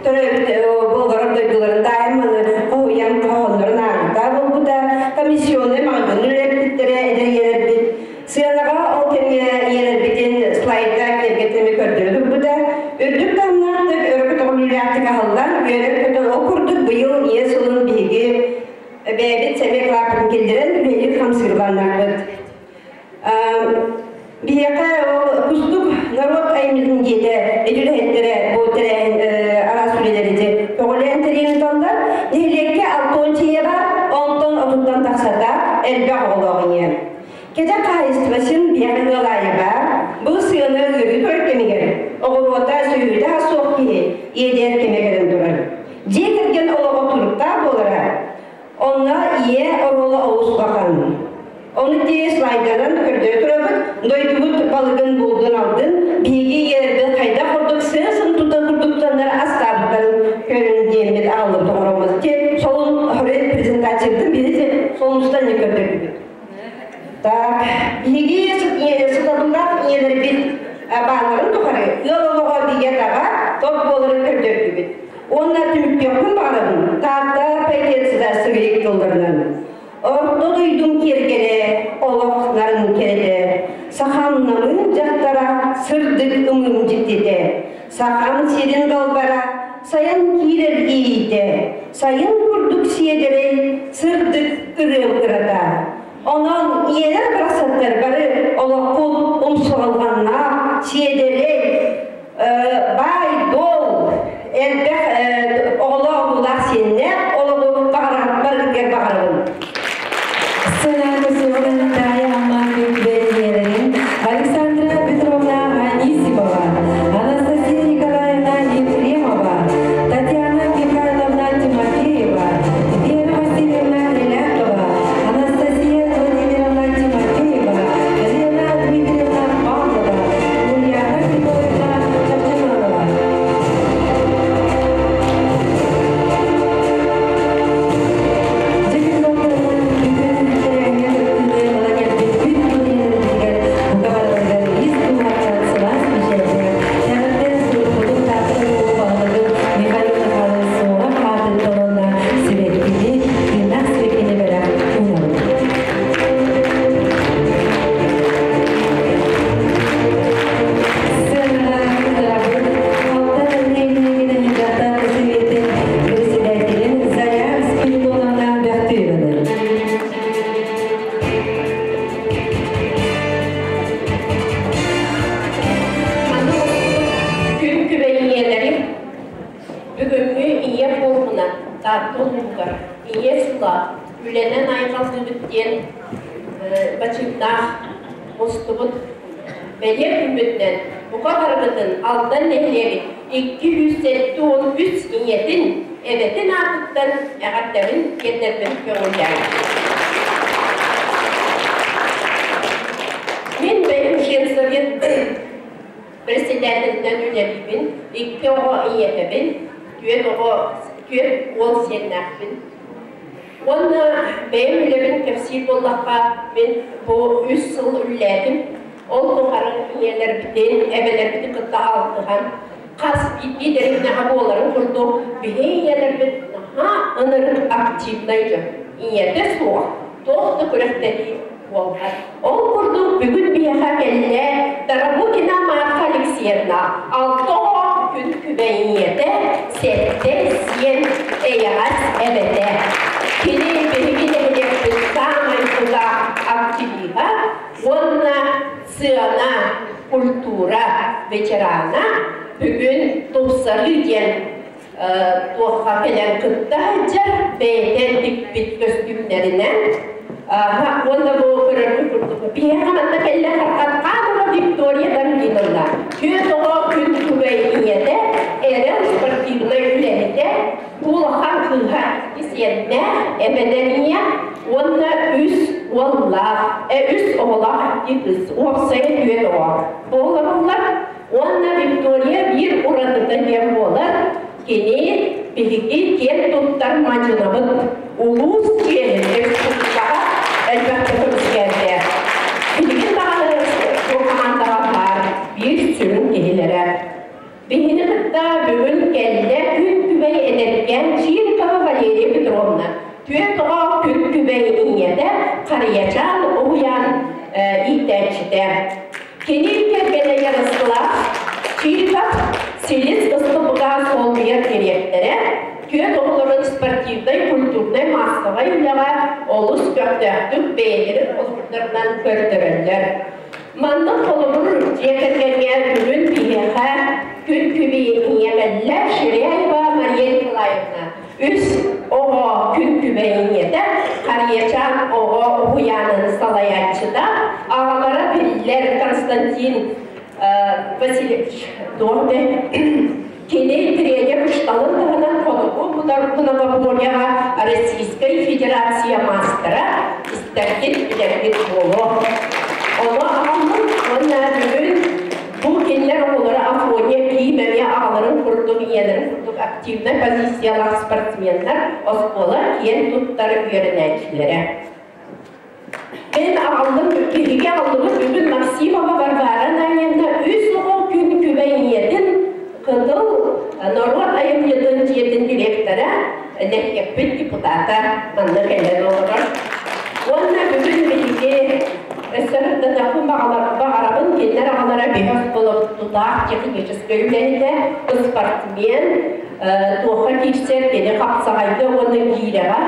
төрөөбүт болҕорор дойдуларын таайымманы хоһуйан хоһооннорун ааҕыта буолбута, комиссионнай маҕаһыын үлэлэппиттэрэ эдэр ийэлэрбит сыанаҕа ол кэмҥэ ийэлэрбитин слайда киэргэтими көрдөрө турбута. Үрдүк таһымнаахтык, өрө көтөҕүлүүлээхтик аһыллан, үөрэн-көтөн ол курдук быйыл ийэ сылын биһиги бэйэбит сэмэй кылааппытын киллэрэн үлэлиир хамсыырбаннарбыт. Биһиэхэ ол Кустук норуот айымньытын дьиэтэ үлэһиттэрэ бу тэрээһин араас үлэлэри көҕүлээн тэрийэн ыыталлар. Нэһилиэккэ Алтон чэйэ бар, онтон отуттан тахсата элбэх оҕолоох ийэ. Кэтэх хаһаайыстыба син биһиэхэ ыал аайы баар. Бу сыана ыарыы турар кэмигэр оҕуруота, сүөһүтэ суох киһи иэдээн кэмэ кэлэн турар. Дьиэ кэргэн олоҕо туруктаах буолара Онно ийэ оруола олус улахан. Ону ти слайданан көрдөрө турабыт, дойдубут балыгын булдун алдын, биһиги ийэлэрбит хайдах курдук сыа-сын тута курдуктаннар астаабыттарын көрүн диэммит аҕаллыбыт оҥороммут. Те солун хорет презентациябытын биһиги солунустан не көрдөрдүбүт. Так, биһиги сытабыллаах ийэлэрбит баалларын тухары ыал олоҕо бигэ-таҕа топ буоларын көрдөрдүбүт. Уонна түмүктүөхпүн баҕарабын Таатта поэтецата сыгыйык тылларынан. Орто дойдум киэргэлэ, олох нарын кэрэтэ, сахам намыын дьахтара, сырдык ымыым дьиктитэ, сахам сирин далбара, сайан киирэр иэйиитэ, сайын курдук сиэдэрэй, сырдык ырыам ырата. Онон ийэлэр барахсаттар бары олоххут умсуҕалҕаннаах, сиэдэрэй, баай-дуол, элбэх оҕолоох-уруулаах сиэннээх олоҕу баҕараргар баҕарабын. Сцена көсүөҕүн Таайа Амма күн ийэлэрин Александра Петровна Анисимова, Анастасия Николаевна Ефремова, Татьяна Михайловна Тимофеева, Вера Васильевна Релятова, Анастасия Владимировна Тимофеева, Лена Дмитриевна Павлова, Ульяна Григорьевна Чапчанова. Председателин Заря Спиридоновна Бехтееваны. Манна күн күбэй ийэлэри бүгүҥҥү ийэ форумунан Таатта улууһугар Ийэ сыла үлэнэн айхаллыыбыт диэн бачыымнаах мустубут бэлиэ күммүтүнэн бука барыбытын Алдан нэһилиэгин 273 ийэтин, эбэтин аатыттан эҕэрдэбин тиэрдэрбин көҥүллээҥ. Мин бэйэм женсовет председателинэн үлэлиибин, икки оҕо ийэтэбин, түөрт оҕо, түөрт уол сиэннээхпин. Уонна бэйэм үлэбин кэпсиир буоллахха, мин бу үс сыл үлэлээтим. Ол тухары ийэлэрбитин, эбэлэрбитин кытта алтыһан, хас биирдии дэриэбинэҕэ буоларын курдук, биһи ийэлэрбит Наһаа ынырык активнай дьон. Ийэтэ суох, туох да күрэхтэһии буолбат. Ол курдук бүгүн биһиэхэ кэллэ Тарабукина Марфа Алексеевна, 6 оҕо күн күбэй ийэтэ, 7 сиэн эйэҕэс эбэтэ. Кини биһиги нэһилиэкпит саамай тутаах активиһа уонна сыана, культура ветерана. Бүгүн тупсарыы диэн туохха кэлэн кытта сылдьар, бэйэтэ тикпит көстүүмнэринэн. Уонна бу көрөргүт курдук биһиэхэ манна кэллэ Хархатканова Виктория Дангиновна, 4 оҕо күн күбэй ийэтэ, Эрэл спортивнай үлэһитэ, улахан кыыһа, сиэннээх, эбэнэн ийэ уонна үс уоллаах, үс оҕолоох икки кыыс, уопсайа түөрт оҕо буоларыллар. Уонна Виктория биир уратыта диэн буолар, кини биһиги киэн туттар мадьынабыт, улуус чиэһин республикаҕа элбэхтэ көмүскээтэ. Билигин даҕаны бу хамаандаҕа баар биир сүрүн киһилэрэ. Биһини кытта бүгүн кэллэ күн күбэй эдэркээн Чирикова Валерия Петровна, түөрт оҕо күн күбэй ийэтэ, Харыйачаан уһуйаан иитээччитэ. Кини кэргэнэ Ярослав Чириков Силис СПБК солбуйар дириэктэрэ, түөрт оҕолорун спортивнай, культурнай, маассабай үлэҕэ олус көхтөөхтүк бэйэлэрин холобурдарынан көрдөрөллөр. Маннык холобур дьиэ кэргэҥҥэ бүгүн биһиэхэ күн күбэй ийэ кэллэ Ширяева Мария Николаевна. Үс оҕо күн күбэй ийэтэ, Харыйачаан оҕо уһуйаанын салайааччыта, аҕалара биллэр Константин Васильевич Дорде. Кини тренер учууталын таһынан хотугу многоборьеҕа Российскай Федерация маастара, истэргит, билэргит буолуо. Ону аҕаллым уонна бүгүн бу кинилэр оҕолоро Афоня, Ким эмиэ аҕаларын курдук, ийэлэрин курдук активнай позициялаах спортсменнар, оскуола киэн туттар үөрэнээччилэрэ. Мен аҕаллым, биһиги аҕаллыбыт бүгүн Максимова Варвара Ананьевна, үс оҕо күн күбэй ийэтин, Кытыл норуот айымньытын дьиэтин директора, нэһилиэкпит депутата манна кэлэн олорор. Уонна бүгүн биһиги өссө сырдатыахпын баҕарабын, кинилэр аҕалара биһи оскуола тутаах техническэй үлэһитэ, спортсмен, туохха киирсэр кини хапсаҕайга уонна гиирэҕэ.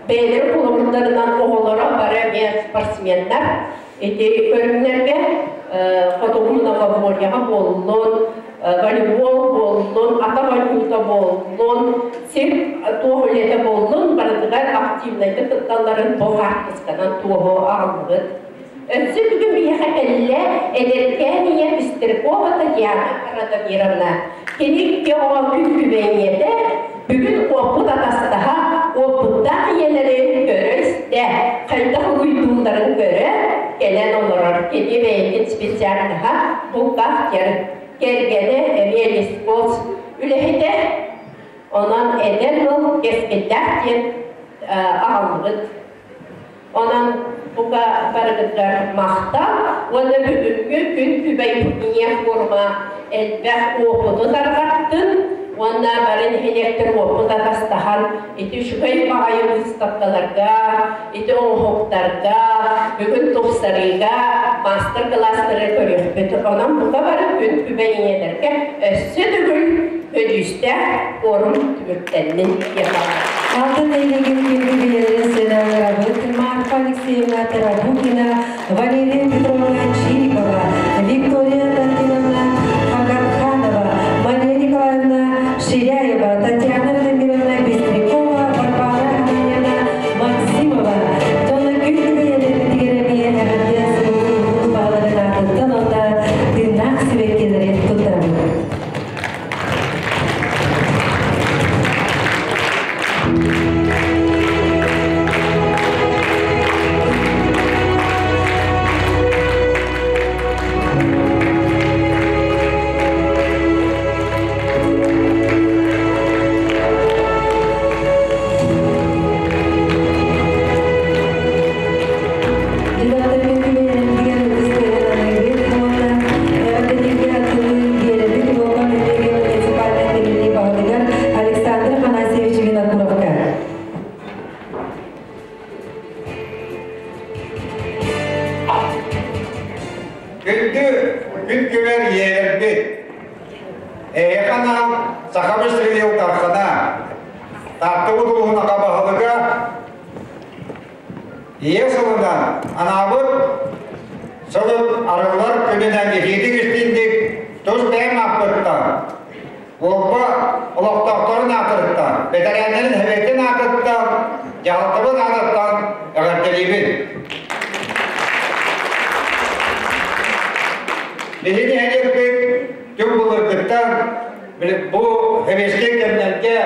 Бэйэлэрин холобурдарынан оҕолоро бары эмиэ спортсменнар. Ити көрүҥнэргэ хотугу многоборьеҕа буоллун, волейбол буоллун, атах оонньуута буоллун, сир туох үлэтэ буоллун, барытыгар активнайдык кытталларын бу хаартысканан туоһу аҕаллыбыт. Өссө бүгүн биһиэхэ кэллэ эдэркээн ийэ Пестрякова Татьяна Радомировна. Кини икки оҕо күн күбэй ийэтэ, бүгүн уоппут атастаһа, уоппуттаах ийэлэри көрө-истэ, хайдах уруйдуулларын көрө кэлэн олорор. Кини бэйэтин специальноһа бухгалтер, кэргэнэ эмиэ лесхоз үлэһитэ. Онон эдэр ыал кэскиллээх диэн аҕаллыбыт. Онон бука барыгытыгар махтал уонна бүгүҥҥү күн күбэй ийэ форума элбэх уопуту тарҕаттын уонна бары нэһилиэктэр уопут атастаһан ити үчүгэй баҕайы выставкаларга, ити оҥоһуктарга, бүгүн тупсарыыга мастер-класстары көрүөхпүт. Онон бука бары күн күбэй ийэлэргэ өссө төгүл көдьүүстээх форум түмүктэннин диэн баҕарабын. Алтан нэһилиэгин күн күбэйэлэрин сыаналарабыт Марфа Алексеевна Тарабукина, Валерия Петровна Чирикова, Виктория Константиновна Хагарханова, Мария Николаевна Ширяева, Татьяна Владимировна Быстрякова, Варвара Ананьевна Максимова. Тона күн күбэйэлэрбитигэр эмиэ эҕэрдэ суругу баҕаларын аатыттан онно тыыннаах сибэккилэри туттарабыт. ийэлэрбит. Эһиэхэ анаан Сахабыт сирин Дархана, Таатта улууһун аҕа баһылыга Ийэ сылынан анаабыт сылын арыллар күнүнэн итиитик истиҥник тус бэйэм ааппыттан, Уолба олохтоохторун аатыттан, бэтэрээннэрин сэбиэтин аатыттан, дьаһалтабыт аатыттан эҕэрдэлиибин. Биһиги нэһилиэкпит түҥ былыргыттан бу сэбиэскэй кэмнэргэ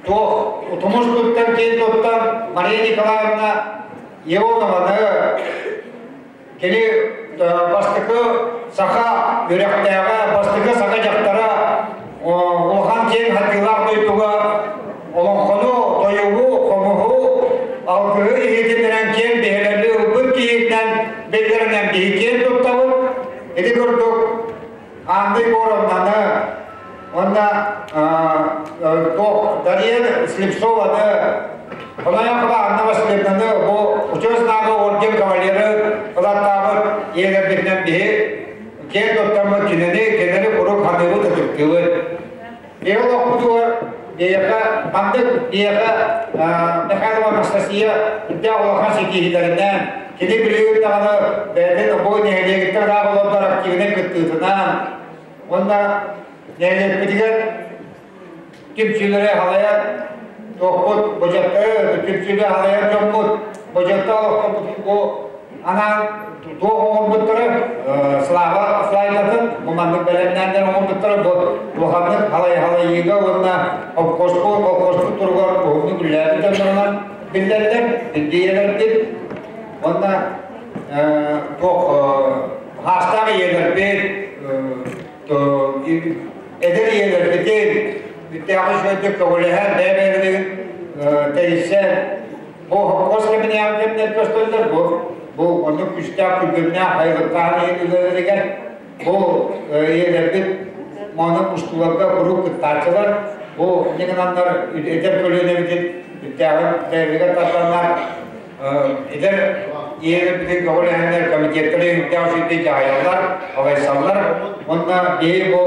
туох утумус туттан киэн туттан Мария Николаевна Ионованы кини бастакы саха үөрэхтээҕэ, бастакы саха дьахтара улахан киэҥ хатыылаах дойдуга олоҥхону, тойугу, хомуһу, алгыһы иһитиннэрэн киэҥ биһирэли ылбыт киһитинэн биллэринэн биһи киэн туттабыт. Ити курдук Андрей Егоровнаны уонна туох Дарья Слепцованы Хоноёхова Анна Васильевнаны бу Учуос знага орден кавалеры ылаттаабыт ийэлэрбитинэн биһи киэн туттаммыт кинини кинини куруук ханыыбыт ытыктыыбыт. Биһи олохпутугар биһиэхэ маннык биһиэхэ Михайлова Анастасия үрдээх улахан ситиһиилэринэн кини билигин даҕаны бэйэтин бу нэһилиэгиттэн ыраах олордор активнай кыттыытынан уонна нэһилиэкпитигэр түмсүүлэри халайар туохпут бочаттары түмсүүлэри халайар дьоммут бочатта олохтоммутун бу анаан туох оҥорбуттара Слава слайдатын бу маннык бэлэмнээннэр оҥорбуттара бу улаханнык халайыыга уонна обкоспут колхозпут туругар уһуннук үлэлээбит дьоннорунан биллэллэр билдиэлэрбит уонна туох хаастаах ийэлэрбит эдэр ийэлэрбитин бүттээҕи үчүгэйдик көҕүлэһэн бэйэ-бэйэлэрин тэрийсэн Бу хос кэминээҕи кэмнэр көстөллөр бу бу оннук күүстээх күлгүннээх айылыктаах үлэлэригэр бу ийэлэрбит моонун устууларга куруук кыттааччылар бу инньэ гынаннар эдэр көлүөнэбитин үттээҕин бэйэбитигэр тарданнар эдэр ийэлэрбитин көҕүлэһэннэр комитеттары үрдээх үчүгэй дьаһайаллар алайсаллар уонна биһи бу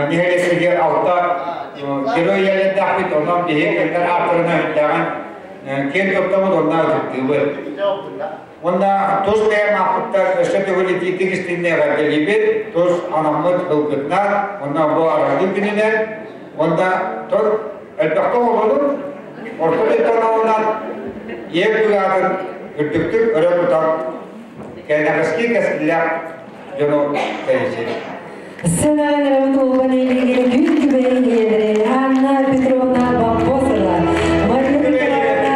нэһилиэкпитигэр алта герой ийэлэрдээхпит онон биһи кинилэр ааттарынан үрдээҕин Киэн туттабыт уонна ытыктыыбыт. Уонна тус бэйэм ааппыттар өссө төгүл итиитик истиҥник эҕэрдэлиибит, тус анаммыт ылбытынан, уонна бу аралыы күнүнэн, уонна тор элбэхтэ оҕолонун, орто дойдоноҕунан ийэ быгаатын үрдүктүк өрө тутан, кэнэҕэски кэскиллээх дьону тэрийсин. Сценаҕа ыҥырабыт уолба нэһилиэгин күн күбэй ийэлэрэ Анна Петровна Боппосова, Мария Николаевна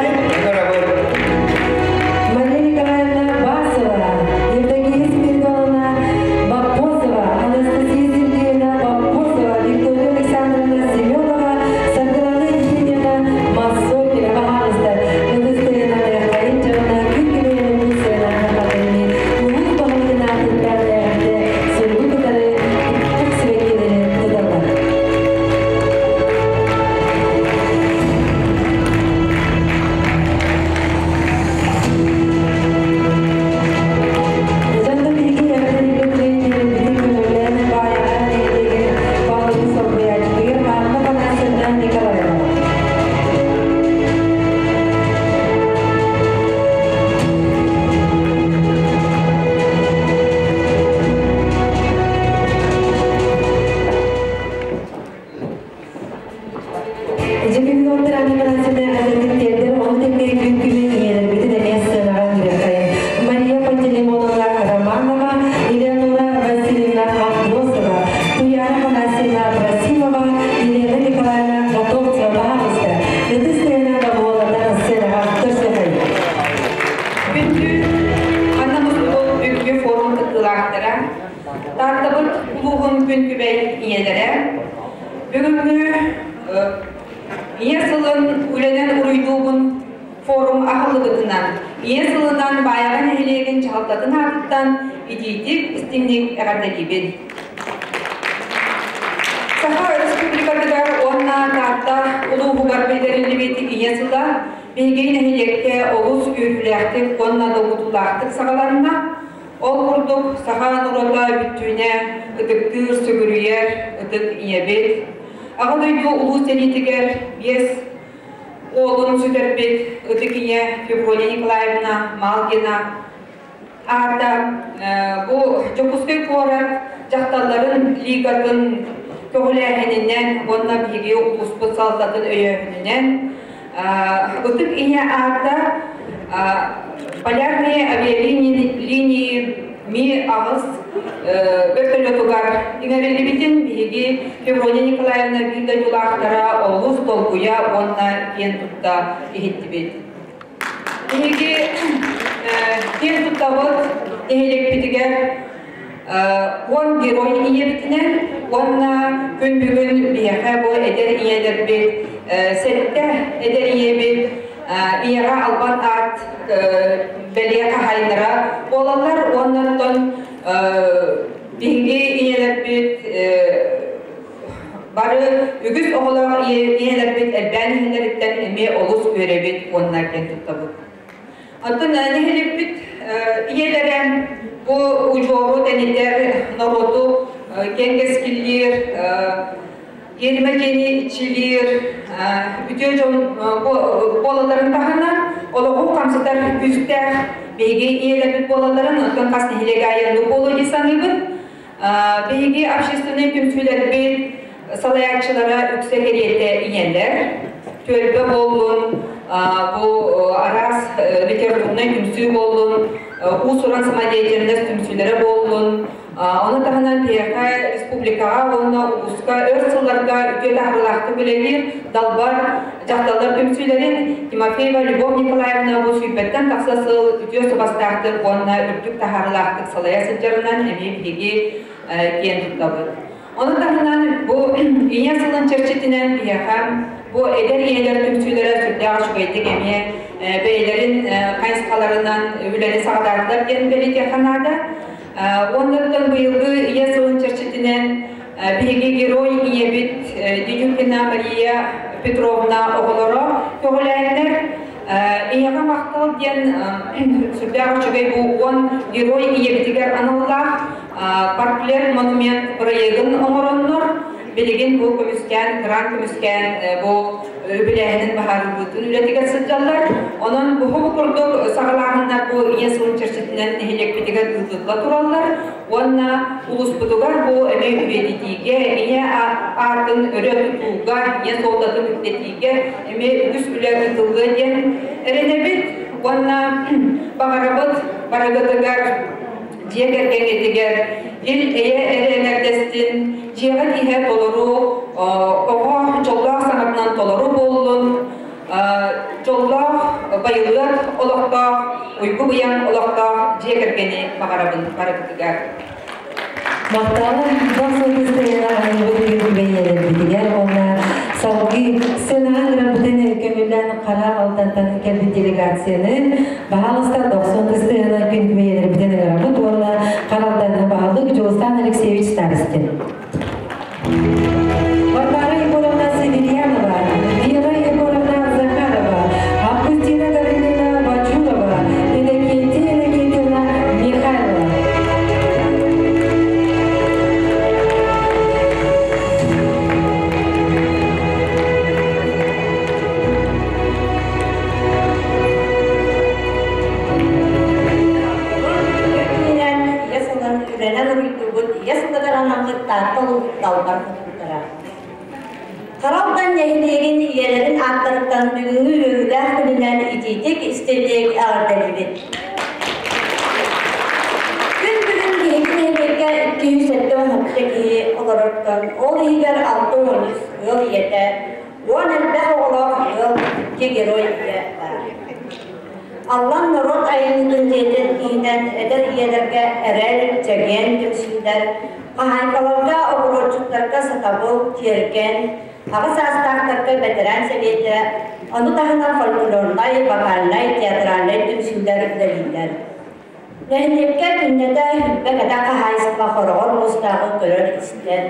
Мария Николаевна Басова, Евдокия Спиридоновна Боппосова, Анастасия Сергеевна Боппосова, Виктория Александровна Семенова, Саргылана Евгеньевна Массокина баһаалыста Ытыстыйына Михаил дьонно күн күбэй сценаҕа хатырыны улуус баһылыгын аатыттан эҕэрдэ суругу кытары куттук сибэккилэри туталлар. Дьонно биһиги эҕэрдэлиирбит көҥүллээн Баайаҕа нэһилиэгин баһылыгын солбуйааччытыгар Анна Афанасьевна Николаева. Дьүкүгү Анна Афанасьевна тиэрдэр ону тэҥэ күн күбэй ийэлэрбитин эмиэ сценаҕа ыҥырыаххайын. Мария Пантелеймоновна Романова, Елеонора Васильевна Андросова, Туяра Афанасьевна Абрасимова, Елена Николаевна Готовцева баһаалыста. Ытыс тыына доҕуһуоллатан сценаҕа көрсүөххэйин. Күндү Анна Мустубут бүгүҥҥү форум кыттыылаахтара, Тааттабыт улууһун күн күбэй ийэлэрэ, бүгүҥҥү Ийэ сылын үлэнэн уруйдуубун форум аһыллыбытынан, Ийэ сылынан Баайаҕа нэһилиэгин дьаһалтатын аатыттан итиитик, истиҥник эҕэрдэлиибин. Саха Республикатыгар уонна Таатта улууһугар биллэриллибит Ийэ сыла биһиги нэһилиэккэ олус үөрүүлээхтик уонна долгутуулаахтык саҕаланна. Ол курдук, саха норуота бүттүүнэ ытыктыыр, сүгүрүйэр ытык ийэбит. Аҕа дойду улуу сэриитигэр 5 уолун сүтэрбит ытык ийэ Феврония Николаевна Малгина аата бу Дьокуускай куорат дьахталларын лигатын көҕүлээһининэн уонна биһиги улууспут салалтатын өйөөһүнүнэн ытык ийэ аата Полярные авиалинии Ми-8 вертолетугар иҥэриллибитин биһиги Феврония Николаевна биир дойдулаахтара олус долгуйа уонна киэн тутта иһиттибит. Биһиги киэн туттабыт нэһилиэкпитигэр 10 герой ийэбитинэн уонна күн бүгүн биһиэхэ бу эдэр ийэлэрбит 7 эдэр ийэбит ийэҕэ албан аат бэлиэ хаһаайыннара буолаллар уонна оттон биһиги ийэлэрбит бары үгүс оҕолоох ийэлэрбит элбээн иһэллэриттэн эмиэ олус үөрэбит уонна киэн туттабыт. Оттон нэһиликпит ийэлэрэ бу удьуору тэнитэр норуоту киэҥ кэскиллиир, киэримэ дьиэни иччилиир үтүө дьон буолалларын таһынан олоҕу хамсатар күүстээх биһиги ийэлэрбит буолалларын оттон хас нэһилиэк аайы буолуо дии саныыбын. Биһиги общественнай түмсүүлэрбит салайааччылара үксэ кэриэтэ ийэлэр. Түөлбэ буоллун, бу араас литературнай түмсүү буоллун, уус-уран самодеятельность түмсүүлэрэ буоллун, ону таһынан биһиэхэ республикаҕа уонна улууска өр сылларга үтүө таһаарыылаахтык үлэлиир Далбар дьахталлар түмсүүлэрин Тимофеева Любовь Николаевна бу сүүрбэттэн тахса сыл үтүө субастаахтык уонна үрдүк таһаарыылаахтык салайа сылдьарынан эмиэ биһиги киэн туттабыт. Ону таһынан бу Ийэ сылын чэрчитинэн биһиэхэ бу эдэр ийэлэр түмсүүлэрэ сүрдээх үчүгэйдик эмиэ бэйэлэрин хайысхаларынан үлэни саҕалаатылар диэн бэлиэтиэххэ наада. Уоннаттан быйылгы Ийэ сылын чэрчитинэн биһиги герой ийэбит Дедюкина Мария Петровна оҕолоро көҕүлээннэр Ийэҕэ махтал диэн сүрдээх үчүгэй бу 10 герой ийэбитигэр аналлаах Парклер монумент проегын оҥороннор, билигин бу көмүскээн, грант көмүскээн бу үбүлээһинин баһаарылбытын үлэтигэр сылдьаллар. Онон бу курдук саҕалааһыннар бу Ийэ сылын чэрчитинэн нэһилиэкпитигэр ыытылла тураллар. Уонна улууспутугар бу эмиэ үйэтитиигэ, ийэ аатын өрө тутууга, ийэ суолтатын үрдэтиигэ эмиэ үгүс үлэ ыытыллыа диэн эрэнэбит. Уонна баҕарабыт барыгытыгар дьиэ кэргэҥҥитигэр ил-эйэ эрэ эҥэрдэстин, дьиэҕэ тииһэ толору, оҕо дьоллоох саҥатынан толору буоллун, дьоллоох, байылыат олохтоох, уйгу-быйаҥ олохтоох дьиэ кэргэни баҕарабын барыгытыгар. Махтал, Дохсун Кристина күбэйэлэрбитигэр уонна салгыы сценаҕа ыҥырарбытын көҥүллээн Хара Алтантан кэлбит делегацияны баһаалыста Дохсун Кристина күн күбэйэлэрбитин ыҥырабыт уонна Хара Алтанна баһылык Дьулустан Алексеевич Старостин. Варвара Егоровна Северьянова, Вера Егоровна Захарова, Августина Гавриловна Бачурова, Иннокентия Иннокентьевна Михайлова. Күнүнэн ийэ сылын үлэнэн уруйдуубут, ийэ сылыгар анаммыт Таатта далбар хотуттара. Харалдан нэһилиэгин ийэлэрин ааттарыттан бүгүҥҥү үөрүүлээх күнүнэн итиитик истиҥник эҕэрдэлиибит. Күн бүгүн биһиги нэһилиэккэ 276 киһи олорортон, ол иһигэр 63 ыал ийэтэ, 10 элбэх оҕолоох ыал, 2 герой ийэ баар. Аллан норуот айымньытын дьиэтин иһинэн эдэр ийэлэргэ эрэл, чэгиэн түмсүүлэр, хаһаайкаларга, оҕуруотчуттарга сатабыл, тиэргэн, аҕа саастаахтарга бэтэрээн сэбиэтэ, ону таһынан фольклорнай, вокальнай, театральнай түмсүүлэр үлэлииллэр. Нэһилиэккэ күннэтэ сүлбэ кэтэх хаһаайыстыба хороҕор муустааҕы көрөр-истэр.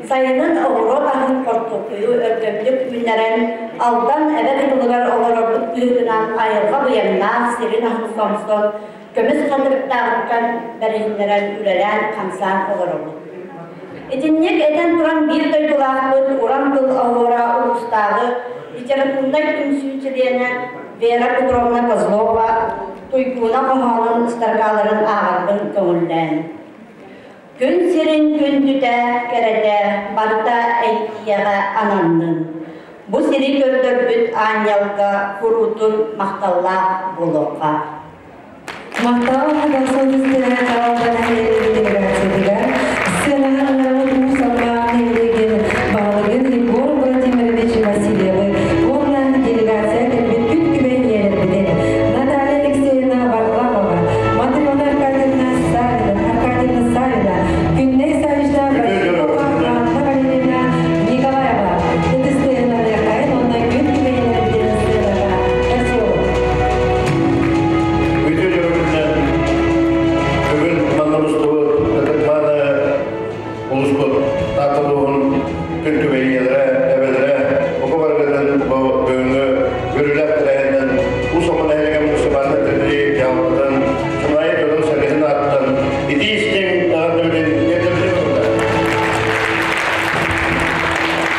Сайынын оҕуруот аһын хортуоппуйу өлгөмнүк үүннэрэн, Алдан эбэ кытылыгар олорорбут быһыытынан айылҕа быйаҥнаах сирин аһын сомсон, көмүс хатырыктааҕыттан бэриһиннэрэн үлэлээн-хамсаан олоробут. Итинник этэн туран биир дойдулаахпыт Уран тыл оһуора улуустааҕы литературнай түмсүү чилиэнэ Вера Петровна Козлова Туйгууна хоһоонун строкаларын ааҕарбын көҥүллээн. Күн сирин күндүтэ, кэрэтэ барыта эйиэхэ ананнын. Бу сири көрдөрбүт аанньалга куруутун махталлаах буолуохха. Махтал Хадасыл истэрэ Талба нэһилиэгин делегациятыгар сценаҕа ыҥырабыт Уус Аллаах нэһилиэгин баһылыгын Егор Владимирович Васильевы уонна делегация кэлбит күн күбэй ийэлэрбитин Наталья Алексеевна Варламова, Матрена Аркадьевна Савина, Аркадьевна Савина, Күннэй Савична Васильева, Анна Валерьевна Николаева ытыстыырынан ыахайын уонна күн күбэй ийэлэрбитин сценаҕа көрсүөҕүҥ. Үтүө дьоро бүгүн манна мустубут ытык-мааны улууспут Таатта улууһун күн күбэй ийэлэрэ, эбэлэрэ бука барыгытын бу бүгүҥҥү үөрүүлээх тэрээһинэн Уус Алдан нэһилиэгин муниципальнай тэриллии дьаһалтатын Чунайы дьонун-сэргэтин ааттан итии-истиҥ эҕэрдэбитин тиэрдэбитин турда.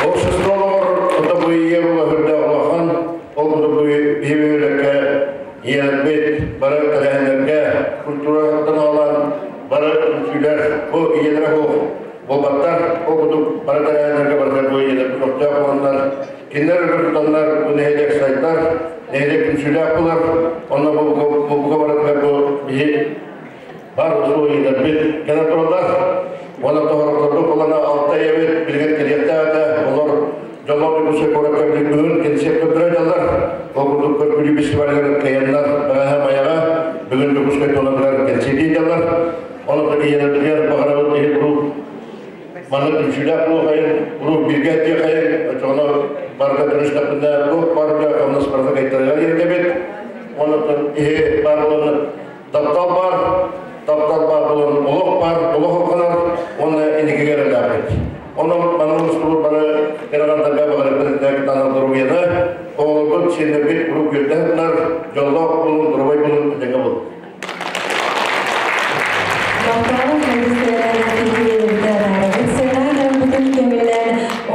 Общество олоҕор ото бу ийэ була үрдээх улахан, ол курдук бу биһи бөһүөлэккэ ийэлэрбит бары тэрээһиннэргэ культураттан аҕалан бары үҥсүүлэр бу ийэлэрэ суох буолбаттар. Ол курдук бары тэрээһиннэргэ барытыгар бу ийэлэрбит көхтөөх буоланнар, кинилэр өрө тутаннар бу нэһилиэк сайдар, нэһилиэк түмсүүлээх буолар. Онно бу бука барытыгар бу биһи бар усуо ийэлэрбит кэлэн тураллар. Уонна тоһорохторбут булана алта ийэбит билигин кэлиэхтээх этэ. Олор Дьоллоох Дьокуускай куоракка бүгүн кэнсиэр көрдөрө дьаллар. Ол курдук көргүлүү фестивалыгар кыайаннар бэҕэһээ Майаҕа, бүгүн Дьокуускай туонатыгар кэнсиэрдии дьаллар. Онон ийэлэрбитигэр баҕарабыт киһи куруук маннык түмсүүлээх буолуохайын, куруук бииргэ этиэхэйин, оччоҕуна барыта түмүстэхпинэ туох баар үлэ хамнас барыта кыайтарыгар иэрдэбит. Онон иһи баар буолан таптал баар, таптал баар буолан олох баар, олох алҕанар уонна инникигэ эрэлээхпит. Онон манан устубут бары кыраҕандарга баҕарыппыт танар доруобуйаны, оҕолорбут, сиэннэрбит куруук үөрдэ сытынар, дьоллоох буолун, доруобай буолун, этэҥҥэ буолун. Махталын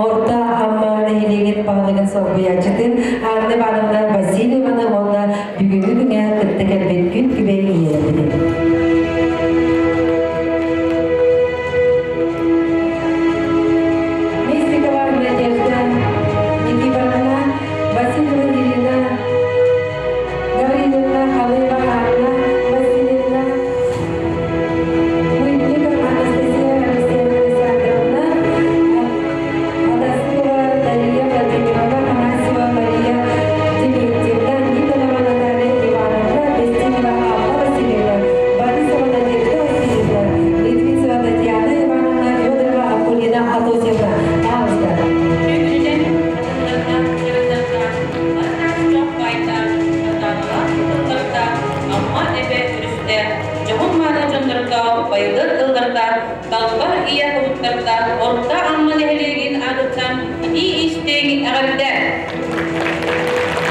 Орто Амма нэһилиэгин баһылыгын солбуйааччытын Анна Ивановна Васильеваны уонна бүгүҥҥү күҥҥэ кытта кэлбит күн күбэй ийэлэрбитин. Местникова Надежда Никифоровна, Васильева Ирина Гавриловна, Халыева Анна Васильевна, Мытников Анастасия Алексеевна Александровна, Атасыкова Дария Владимировна, Афанасьева Мария Дементьевна, Никонова Наталья Ивановна, Бестинова Алла Васильевна, Борисова Надежда Васильевна, Литвинцева Татьяна Ивановна, Федорова Акулина Адосевна. Пожалуйста. Үтүөнэн атыннарга дьарыктарга барытааччылаах баайдаах татааралаах тыллардаах Амма эбэ өрүстээх дьоһун-мааны дьоннордоох байылыат тыллардаах Талба ийэ кубуттардаах Орто Амма нэһилиэгин аатыттан итии-истиҥ эҕэрдэ!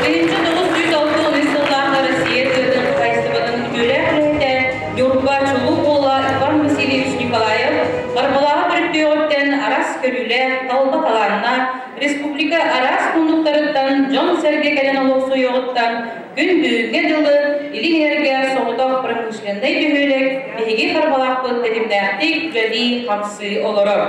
1963 сыллаахха Россия тыатын хаһаайыстыбатын үтүөлээх үлэһитэ Ньурба чулуу уола Иван Васильевич Николаев Барбалааҕы төрүттүөҕүттэн араас көрүүлээх, талба талааннаах, республика араас муннуктарыттан дьон-сэргэ кэлэн олохсуйуоҕуттан күн бүгүҥҥэ дылы Илин Эҥэргэ соҕотох промышленнай бөһүөлэк биһиги Харбалаахпыт тэтимнээхтик үлэлии-хамсыы олорор.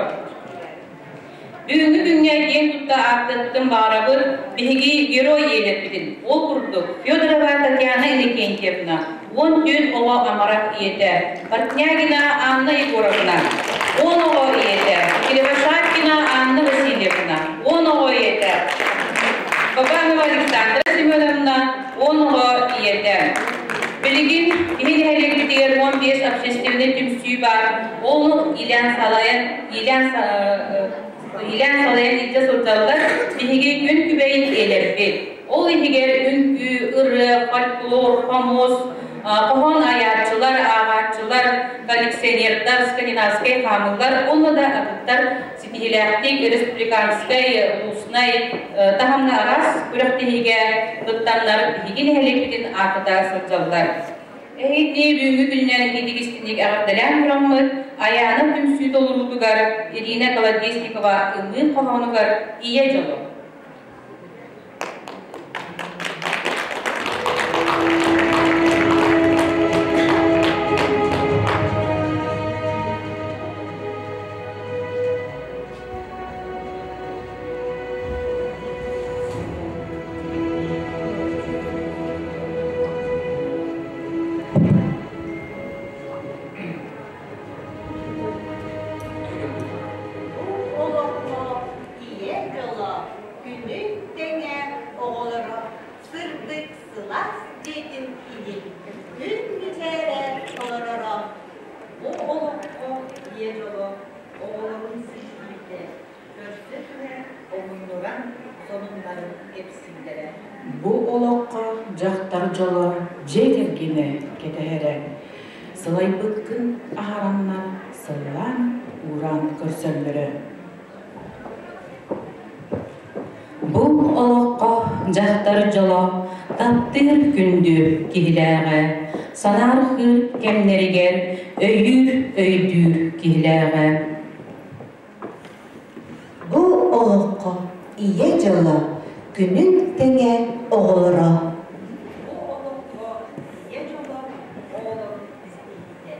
Бүгүҥҥү күҥҥэ киэн тутта ааттаттым баҕарабыт биһиги герой ийэлэрбитин, ол курдук Федорова Татьяна Иннокентьевна, 14 оҕо амарах ийэтэ, Портнягина Анна Егоровна, 10 оҕо ийэтэ, Кривошапкина Анна Васильевна, 10 оҕо ийэтэ, Бабанова Александра Семеновна, 10 оҕо ийэтэ. Билигин киһи нэһилиэкпитигэр 15 общественнай түмсүү баар. Ол Ильян салайан Ильян Ильян салайан илдьэ сылдьаллар. Биһиги күн күбэйин ийэлэрбит. Ол иһигэр үҥкүү, ырыа, фольклор, хомус, хоһоон айааччылар, ааҕааччылар, коллекционердар, скандинавскай хаамыылар уонна да атыттар ситиһиилээхтик республиканскай, улууснай таһымҥа араас күрэхтэһиигэ кыттаннар биһиги нэһилиэкпитин ааттата сылдьаллар. Эһигини бүгүҥҥү күнүнэн ититик-истиҥник эҕэрдэлээн тураммыт, Айаана түмсүү толоруутугар Ирина Колодезникова ымыы хоһоонугар Ийэ дьоло. Бу олоххо ийэ дьоло күнүн тэҥэ оҕолоро сырдык сылаас дьиэтин иһин күн мичээрэ толороро. Бу олоххо ийэ дьоло оҕолорун ситиһиитэ, көрсө түһэ омуннуран сонуннарын кэпсииллэрэ. Бу олоххо дьахтар дьоло дьиэ кэргэнэ кэтэһэрэ. Сылайбыккын аһараннар сыллаан уураан көрсөллөрө. Бу олоххо дьахтар дьоло таптыыр күндү киһилээҕэ, санаархыыр кэмнэригэр өйүүр өйдүүр киһилээҕэ. Бу олоххо ийэ дьоло күнүн тэҥэ оҕолоро. Бу олоххо ийэ дьоло оҕолорун истиитэ.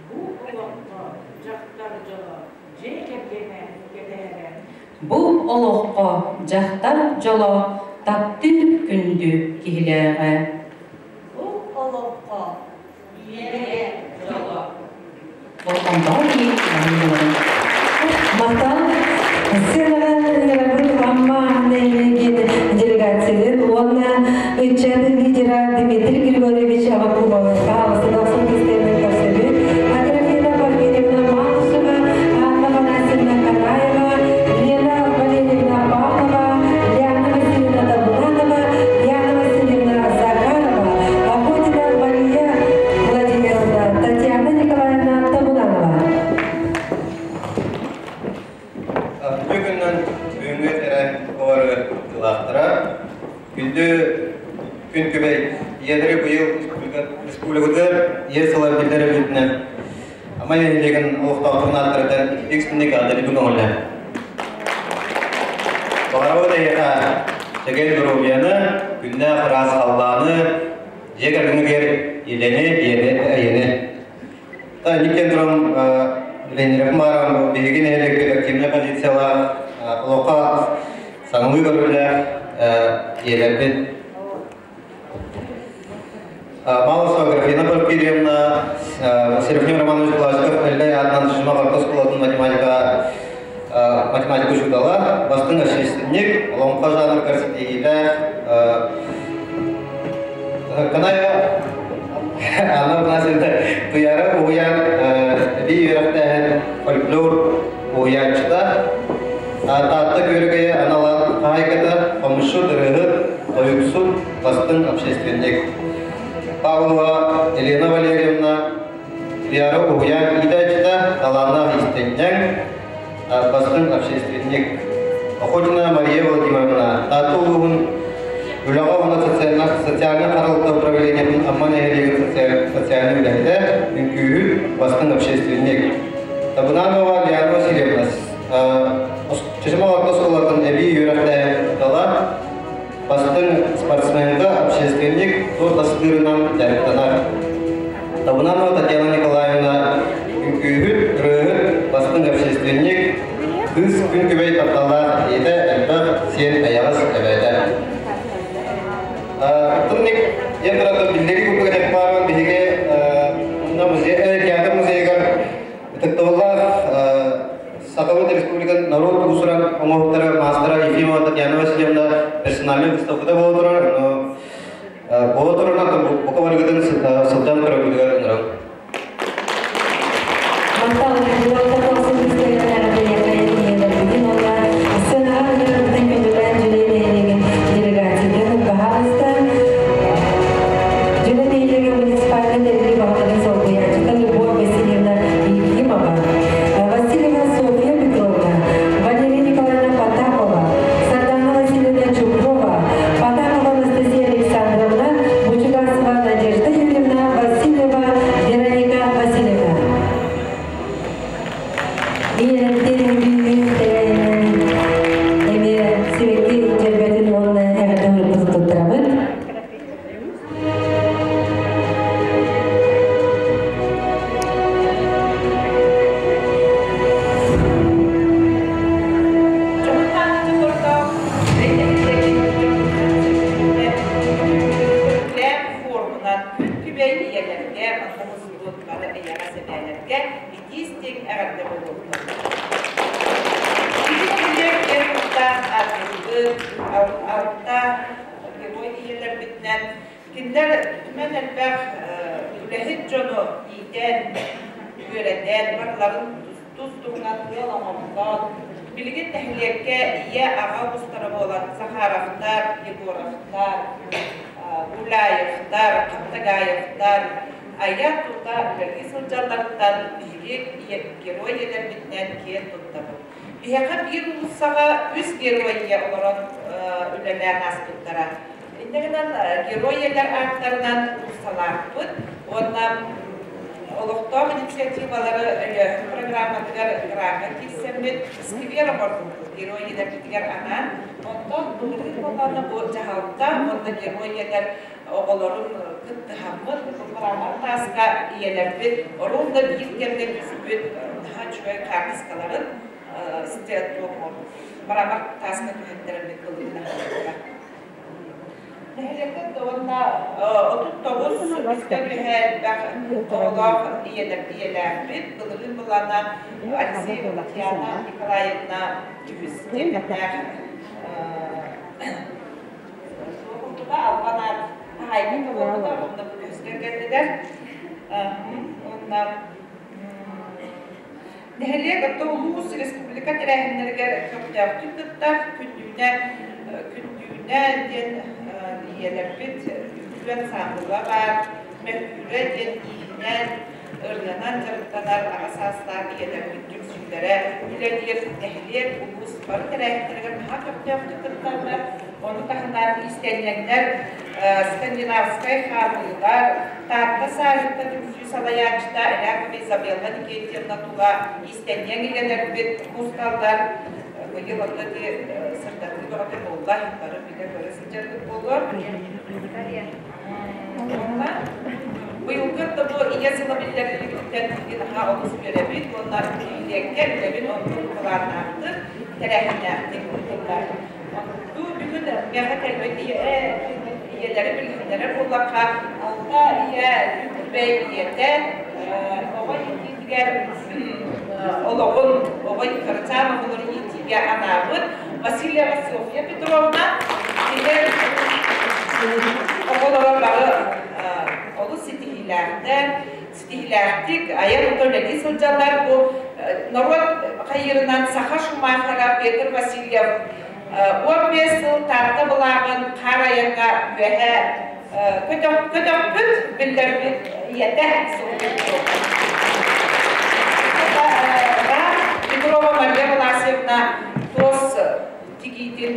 Бу олоххо дьахтар дьоло дьиэ кэргэнэ кэтэһэрэ. Бу олоххо дьахтар дьоло таптыыр күндү киһилээҕэ. Бу олоххо ийэ дьоло. Болҕомтоҕо Махтал. Сценаҕа ыҥырабыт Амма нэһилиэгин делегациятын уонна ыччат лидера Дмитрий Григорьевич Авакумовы пожалуйста, дохсун кистэлэҥ көрсөбүт. Аграфена Порфирьевна Малышева, Анна Афанасьевна Канаева, Лена Валерьевна Павлова, Лиана Васильевна Табунанова, Яна Васильевна Захарова, Охотина Мария Владимировна, Татьяна Николаевна Табунанова. Бүгүннэн бүгүҥҥү тэрээһин олору тылаахтара. Күндү күн күбэй ийэлэри быйыл республикада ийэ сыла биллэр эбитинэн Амма нэһилиэгин олохтоохторун ааттарыттан ититик аадалыбы көҥүллэ. Баҕарабыт эйиэхэ чэгиэн доруобуйаны, күннээх ыраас халлааны, дьиэ кэргэҥҥэр илэни, эйэни. Никкен туран Ленинов Марам биһиги нэһилиэкпит активнай позициялаах, олоххо саҥалыы көрүүлээх ийэлэрбит. Малышева Графина Порфирьевна, Серафим Романович Плашков Эллэй аатынан Шума орто оскуолатын математика математика учуутала, бастыҥ общественник, олоҥхо жанрыгар ситиһиилээх Канаева Анна Афанасьевна Туйаара уһуйаан эбии үөрэхтээһин фольклор уһуйааччыта, Таатта Күөрүгэйэ анал хаһаайката, хомусчут, ырыаһыт, тойуксут, бастыҥ общественник. Павлова Елена Валерьевна Туйаара уһуйаан иитээччитэ, талааннаах иистэнньэҥ, бастыҥ общественник. Охотина Мария Владимировна, Таатта улууһун үлэҕэ уонна социальнай харалта управлениетын Амма нэһилиэгин социальнай үлэһитэ, үҥкүүһүт, бастыҥ общественник. Табунанова Лиана Васильевна, Чычыма орто оскуолатын эбии үөрэхтээһин учуутала, бастыҥ спортсменка, общественник, тур тастыырынан дьарыктанар. Табунанова Татьяна Николаевна үҥкүүһүт, ырыаһыт, бастыҥ общественник, кыыс күн күбэй тапталлаах ийэтэ, элбэх сиэн эйэҕэс эбээтэ. Тынник диэн туран биллэрии курдук этэх баарбын биһиги музей, театр музейыгар ытыктабыллаах Сахабыт Республикатын норуот уусуран оҥоһуктара маастара Ефимова Татьяна Васильевна персональнай выставката буола турар. Буола турарынан бука барыгытын сылдьан көрөргүтүгэр ыҥырабын. Махтал сценаҕа ыҥырарбытын күндүлээн Дьүлэй нэһилиэгин делегациятын баһаалыста Дьүлэй нэһилиэгин муниципальнай тэриллии баһылыгын солбуйааччыта Любовь Васильевна Ефимова, Васильева Софья Петровна, Валерия Николаевна Потапова, Сардана Васильевна Чупрова, Потапова Анастасия Александровна, Бучугасова Надежда Юрьевна, Васильева туттабыт, алта герой ийэлэрбитинэн. Кинилэр түмэн элбэх үлэһит дьону иитэн, үөрэтэн, барыларын тус-туһунан ыал оҥостон, билигин нэһилиэккэ ийэ-аҕа уустара буолан Захаровтар, Егоровтар, Гуляевтар, Хаптагаевтар айа-тута үлэлии сылдьалларыттан биһиги герой ийэлэрбитинэн киэн туттабыт. Биһиэхэ биир уулуссаҕа үс герой ийэ олорон үлэлээн ааспыттара. Инньэ гынан герой ийэлэр ааттарынан уулуссалаахпыт уонна олохтоох инициативалары өйөөһүн программатыгар граҥҥа киирсэммит сквер оҥорбуппут герой ийэлэрбитигэр анаан. Онтон былырыын буоллаҕына бу дьаһалта уонна герой ийэлэр оҕолорун кыттыһаммыт мрамор тааска ийэлэрбит ровно биир кэмҥэ түспүт наһаа үчүгэй хаартыскаларын мрамор тааска түһэртэрэммит былырыын аһыллыбыта. Нэһилиэктэн уонна 39 үстэн үһэ элбэх оҕолоох ийэлэр ийэлээхпит. Былырыын былаана Алексеева Татьяна Николаевна үһүс диэбиттээх суох албан аат хаһаайка буолбута онно үһүскэ кэллилэр. Уонна Нэһилиэк орто улуус, республика тэрээһиннэригэр көхтөөхтүк кыттар, Күндүүнэ Күндүүнэ диэн ийэлэрбит үҥкүү ансаамбыла баар, Мөккүүрэ диэн ииһинэн, ырыанан дьарыктанар аҕа саастаах ийэлэрбит түмсүүлэрэ үлэлиир. Нэһилиэк, улуус бары тэрээһиннэригэр наһаа көхтөөхтүк кытталлар. Ону таһынан иистэнньэҥнэр скандинавскай хаамыылар, Таатта саалыттан түмсүү салайааччыта Рякова Изабелла Никитьевна тула иистэнньэҥ идэлэрбит мусталлар. Быйыл онно ити сырдатыы бөҕөтө буолла, бары билэ-көрө сылдьарбыт буолуо. Уонна быйылгы бу Ийэ сыла биллэриллибититтэн биһиги наһаа олус үөрэбит уонна нэһилиэккэ үлэбин оннук былааннаахтык, тэрээһиннээхтик ыытыллар. Бу бүгүн миэхэ кэлбит ийэлэри билиһиннэрэр буоллахха, алта ийэ күн-күбэй ийэтэ оҕо иитиитигэр олоҕун оҕо кырачаан оҕолору иитиигэ анаабыт Васильева Софья Петровна кини оҕолоро бары олус ситиһиилээхтэр, ситиһиилээхтик айар-тута үлэлии сылдьаллар. Бу норуот хайыырынан саха Шумахера Петр Васильев 15 сыл Таатта былааҕын хаар айаҥҥа үөһэ көтөхпүт, биллэрбит ийэтэ Петрова Мария Власьевна туос тигиитин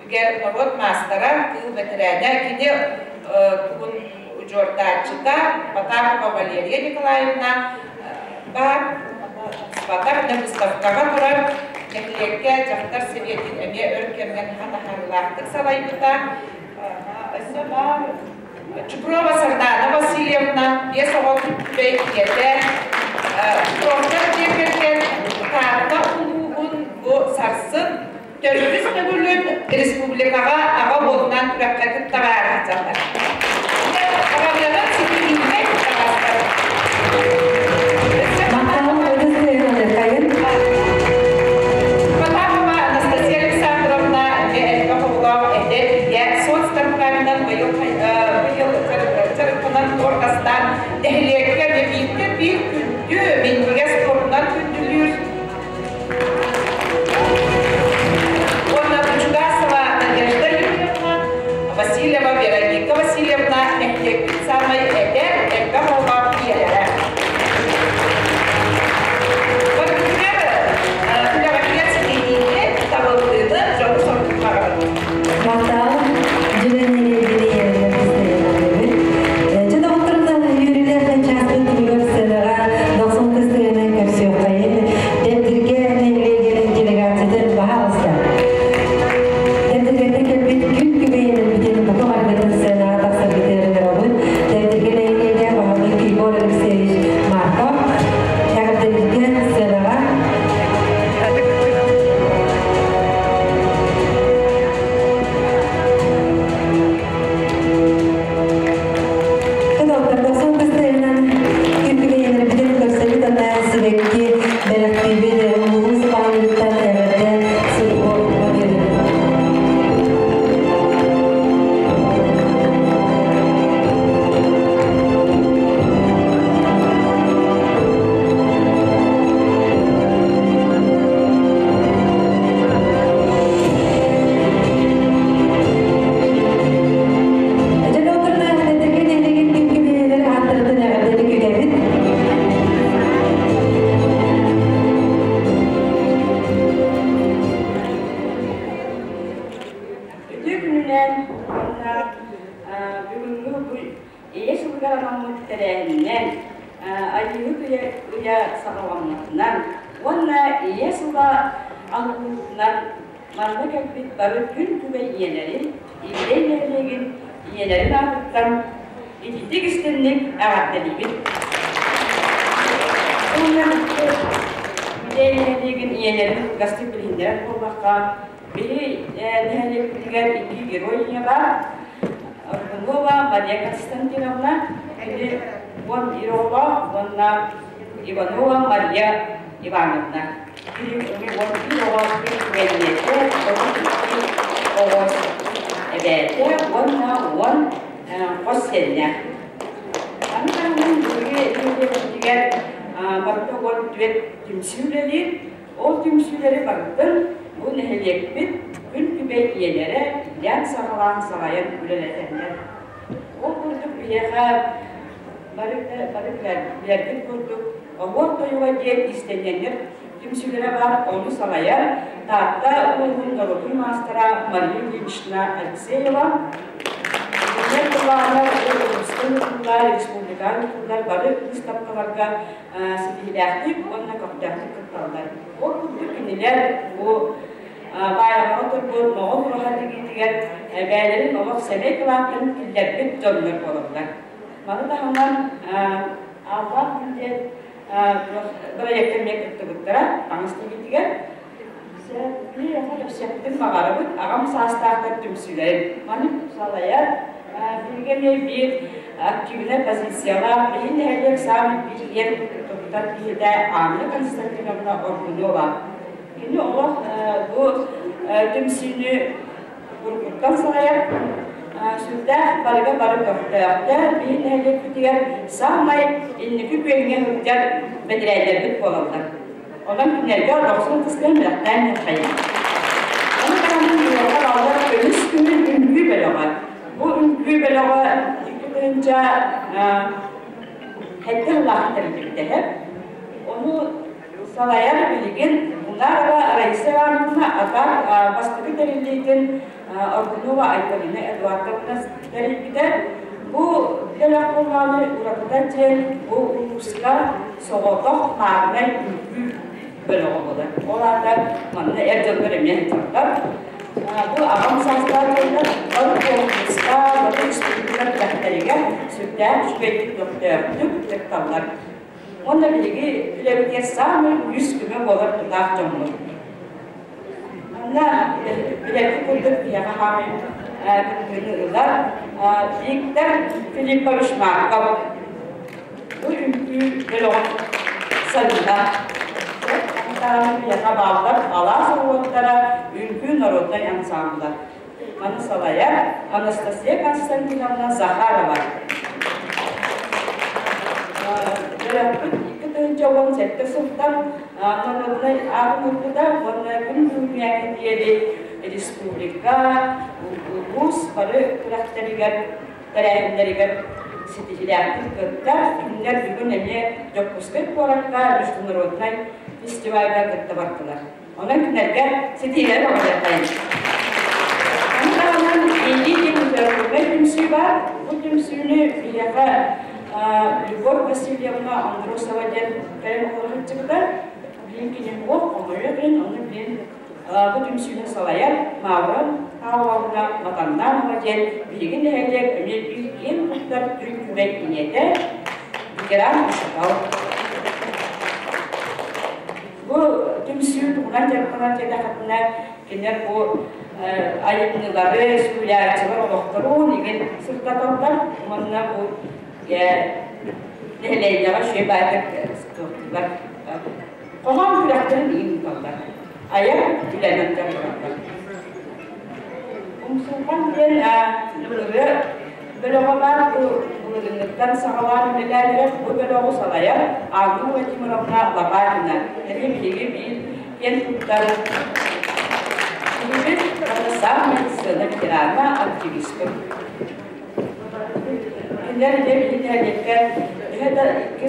үгэр норуот маастара, тыыл бэтэрээнэ, кини тугун удьуордааччыта Потапова Валерия Николаевна баар. Батар выставкаҕа турар нэһилиэккэ дьахтар сэбиэтин эмиэ өр кэмҥэ наһаа таһаарыылаахтык салайбыта. Өссө баар Чупрова Сардаана Васильевна, биэс оҕо күбэй ийэтэ. Чупровтар дьиэ кэргэн Таатта улууһун бу сарсын төрдүс төгүлүн республикаҕа аҕа уолунан күрэххэ кыттаҕаары сылдьаллар. Аҕаларын ситиһиинэн таҕыстар. Потапова Анастасия Александровна дьэ элбэх оҕолоох эдэр ийэ соцторгамынан быйыл быйыл дьарыктанан туоркастаан нэһилиэккэ бииртэн биир күндү минньигэс туорунан күндүлүүр. Уонна Бучугасова Надежда Юрьевна, Васильева Вера тэрээһининэн Айыыһыт ыйа саҕаламмытынан уонна Ийэ сыла аһыллыбытынан манна кэлбит бары күн күбэй ийэлэрин, Игидэй нэһилиэгин ийэлэрин аатыттан ититик истинник эҕэрдэлиибит. Уонна Игидэй нэһилиэгин ийэлэрин кылгастык билиһиннэрэр буоллахха, биһи нэһилиэкпитигэр икки герой ийэ баар. Аргунова Мария Константиновна, кини 11 оҕолоох уонна Иванова Мария Ивановна. Кини 11 оҕо күн оҕо эбээтэ уонна 10 хос сиэннээх. Аны таһынан биһиги нэһилиэкпитигэр барыта 14 түмсүү үлэлиир. Ол түмсүүлэри барытын бу нэһилиэкпит күн күбэй ийэлэрэ иилээн-саҕалаан салайан үлэлэтэллэр. Ол курдук биһиэхэ бары бары билэргит курдук Оһуор тойуга диэн иистэнньэҥнэр түмсүүлэрэ баар, ону салайар Таатта улууһун норуотун маастара Мария Ильинична Алексеева. Кинилэр былааннар улууска ыытыллар, республикаҕа ыытыллар бары быыстапкаларга ситиһиилээхтик уонна көхтөөхтүк кытталлар. Ол курдук кинилэр бу Баайаҕаҕа турбут Моҕол ураһа тигиитигэр бэйэлэрин олох сэмэй кылааттарын киллэрбит дьоннор буолаллар. Маны таһынан Аллаах күн диэн бырайыакка эмиэ кыттыбыттара таҥас тигиитигэр. Кэпсиэхпитин баҕарабыт аҕам саастаахтар түмсүүлэрин. Маны салайар биһиги эмиэ биир активнай позициялаах биһи нэһилиэк саамай биир киэн туттар киһитэ Анна Константиновна Оргунова. Кини олох бу түмсүүнү уруккуттан салайар, сүрдээх барыга бары көхтөөхтөр, биһи нэһилиэкпитигэр саамай инники күөҥҥэ сылдьар бэдэрээлэрбит буолаллар. Онон кинилэргэ дохсун ытыстыан бэлэхтээн хайа. Ону таһынан биһиэхэ бааллар көмүс күнүн үҥкүү бөлөҕө. Бу үҥкүү бөлөҕө 2007 сыллаах тэриллибитэ. Ону салайар билигин Унарова Раиса Ивановна атар бастакы тэриллиитин Аргунова Айталина Эдуардовна тэрийбитэ. Бу бөлөх буоллаҕына уратыта диэн бу улууска соҕотох паарнай үҥкүү бөлөҕө буолар. Ол аата манна эр дьоннор эмиэ сылдьаллар. Бу аҕам саастаах дьоннор бары конкурска, бары республика күрэхтэригэр сүрдээх үчүгэйдик көхтөөхтүк кытталлар. Уонна биһиги үлэбитигэр саамай үс көмө буолар тутаах дьоммут. Манна билэргит курдук биһиэхэ хаамай кыттыыны ылар Виктор Филиппович Марков. Бу үҥкүү бөлөҕүн салыыта. Биһиэхэ бааллар алаас оҕуоттара үҥкүү народнай ансамбла. Маны салайар Анастасия Константиновна Захарова. Бөлөхпүт 2017 сылтан норуодунай аатын ылбыта уонна күн бүгүҥҥэ диэри республика, улуус бары күрэхтэригэр, тэрээһиннэригэр ситиһиилээхтик кыттар. Кинилэр бүгүн эмиэ Дьокуускай куоракка международнай фестивальга кытта бардылар. Онон кинилэргэ ситиһиилэри баҕарыаххайын. Ону таһынан Индии диэн литературнай түмсүү баар. Бу түмсүүнү биһиэхэ Любовь Васильевна Андросова диэн кэлэн олоро сылдьыбыта. Билин кини суох, хомойуох иһин, ону билин бу түмсүүнү салайар Мавра Павловна Матаннанова диэн биһиги нэһилиэк эмиэ биир киэн туттар күн күбэй ийэтэ, ветеран учуутал. Бу түмсүү тугунан дьарыктанар диэтэххитинэ, кинилэр бу айымньылары, суруйааччылар олохторун игин сырдаталлар уонна бу нэһилиэнньэҕэ үчүгэй баайдык туохтууллар. Хоһоон күрэхтэрин игин ыыталлар. Айар үлэнэн дьарыктаналлар. Умсулҕан диэн ырыа бөлөҕө баар бу былырыыҥҥыттан саҕалаан үлэлээн эрэр бу бөлөҕү салайар Анна Владимировна Лопатина. Эмиэ биһиги биир киэн туттар киһибит уонна саамай сыана ветерана, активиспыт. Кинилэр эмиэ биһиги нэһилиэккэ төһө да 2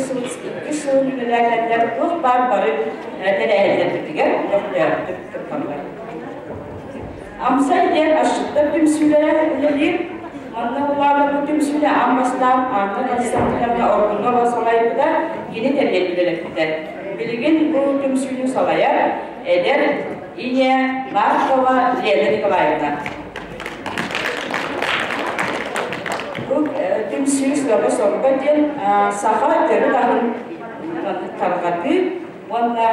сыл үлэлээтэллэр туох баар бары тэрээһиннэрбитигэр көхтөөхтүк кытталлар. Амсай диэн асчыттар түмсүүлэрэ үлэлиир. Манна булаана бу түмсүүнү аан бастаан Анна Константиновна Оргунова салайбыта, кини тэрийэн үлэлэппитэ. Билигин бу түмсүүнү салайар эдэр ийэ Маркова Лена Николаевна. Бу түмсүү сыала-соруга диэн саха төрүт аһын тарҕатыы уонна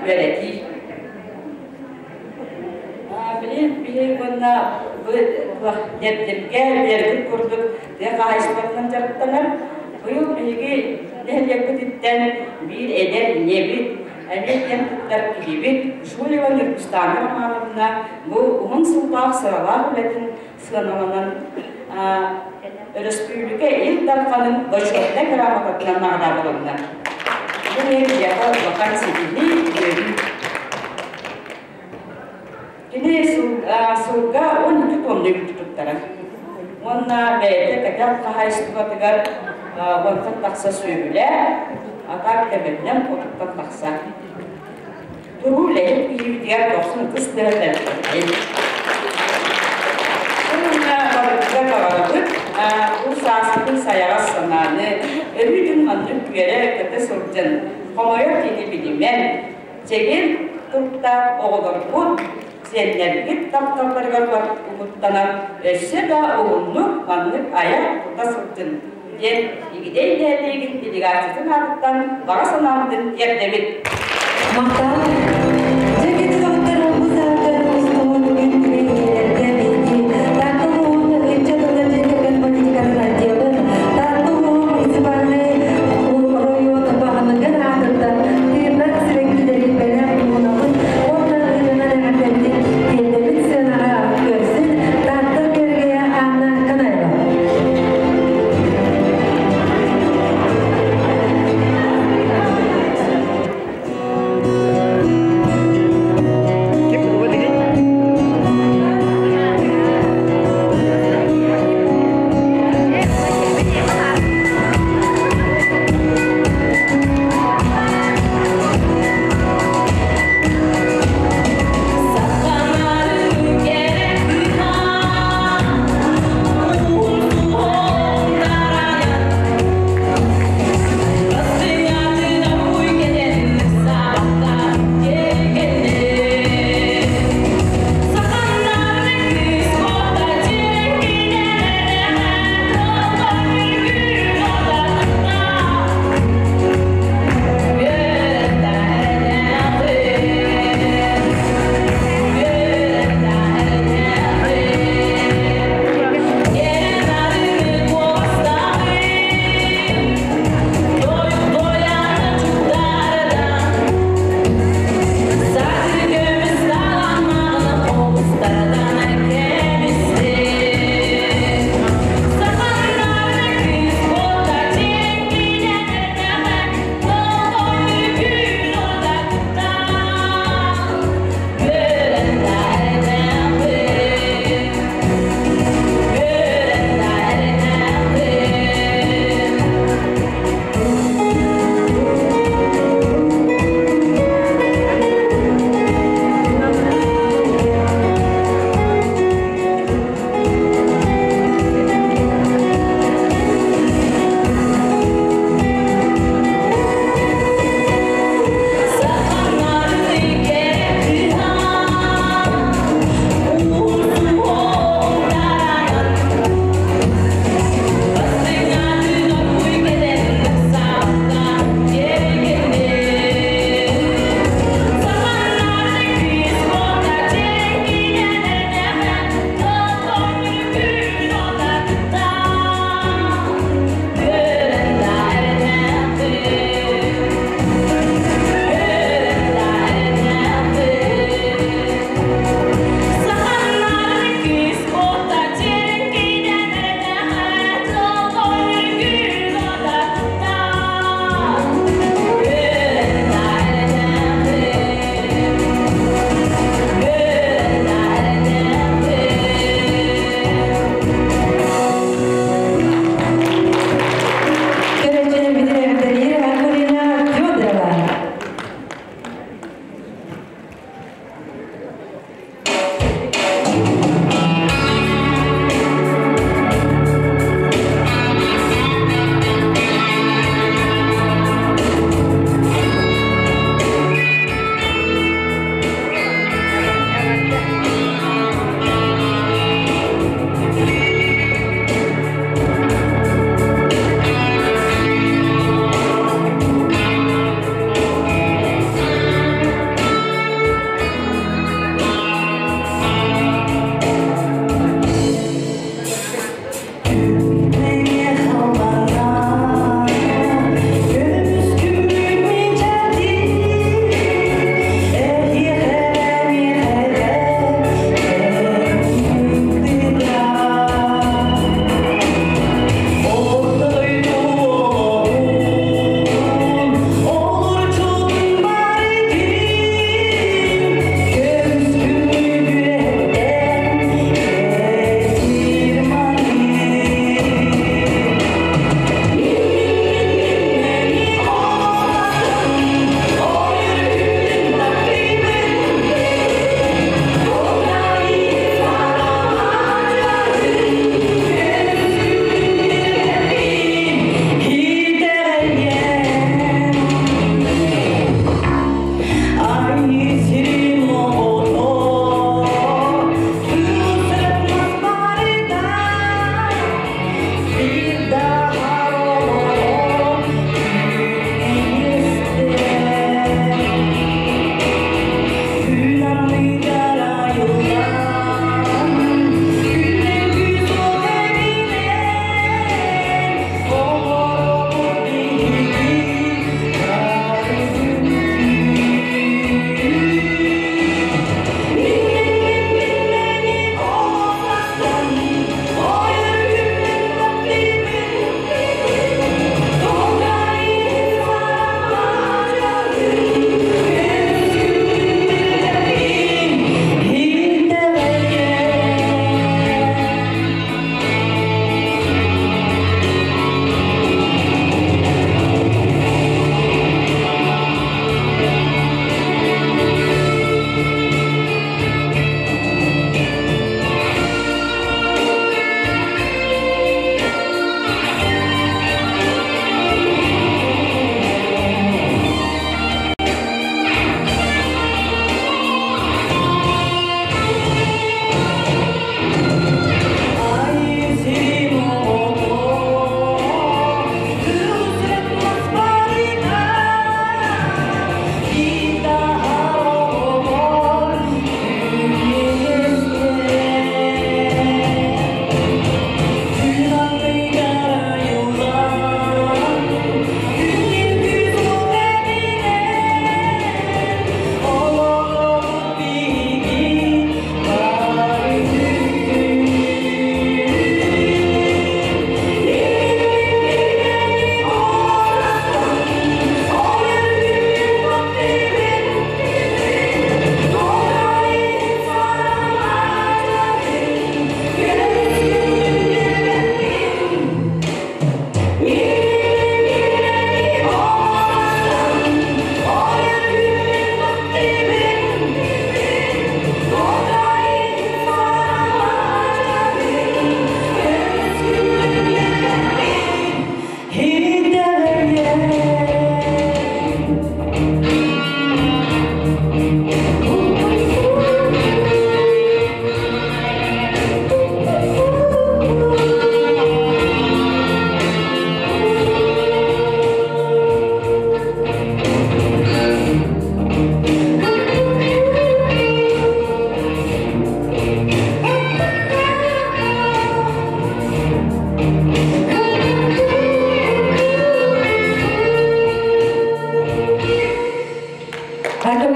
үөрэтии. Билин биһи уонна бу Дэбдиргэ биэрбит курдук тыа хаһаайыстыбатынан дьарыктанар. Быйыл биһиги нэһилиэкпититтэн биир эдэр ийэбит, эмиэ киэн туттар киһибит Жулева Ньургустаана Романовна бу уһун сыллаах сыралаах үлэтин сыаналанан өрөспүүбүлүкэ Ил Дарханын бочуотунай грамотатынан наҕараадаланна. Бу биһиэхэ улахан ситиһии, үөрүү. Кини сылга 12 тонна үүтү туттарар. Уонна бэйэтэ кэтэх хаһаайыстыбатыгар уонтан тахса сүөһүлээх, атаак төбөтүнэн отуттан тахса. Туруу үлэһит киһибитигэр дохсун ытыс тыаһа Уонна барытыгар баҕарабыт бу сааскытын сайаҕас санааны, өрүүтүн маннык үөрэ-көтө сылдьан, хомойор кини билимэн, чэгиэн туруктаах оҕолорбут, сиэннэрбит тапталларыгар угуттанан, өссө да уһуннук маннык айа тута сылдьын диэн Игидэй нэһилиэгин делегациятын аатыттан баҕа санаабытын тиэрдэбит. Махтал. Дьэ кити доҕоттор бу саатар устубут күн күбэй ийэлэргэ биһиги Таатта улууһун ыччат уонна дьиэ кэргэн политикатын отделын Таатта улууһун муниципальнай оройуон баһылыгын аатыттан тыыннаах сибэккилэри бэлэх уунабыт уонна ыытынан эҕэрдэбитин тиэрдэбит сыанаҕа көрсүн Таатта күөргэйэ Анна Канаева.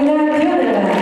Егоровна Федорова.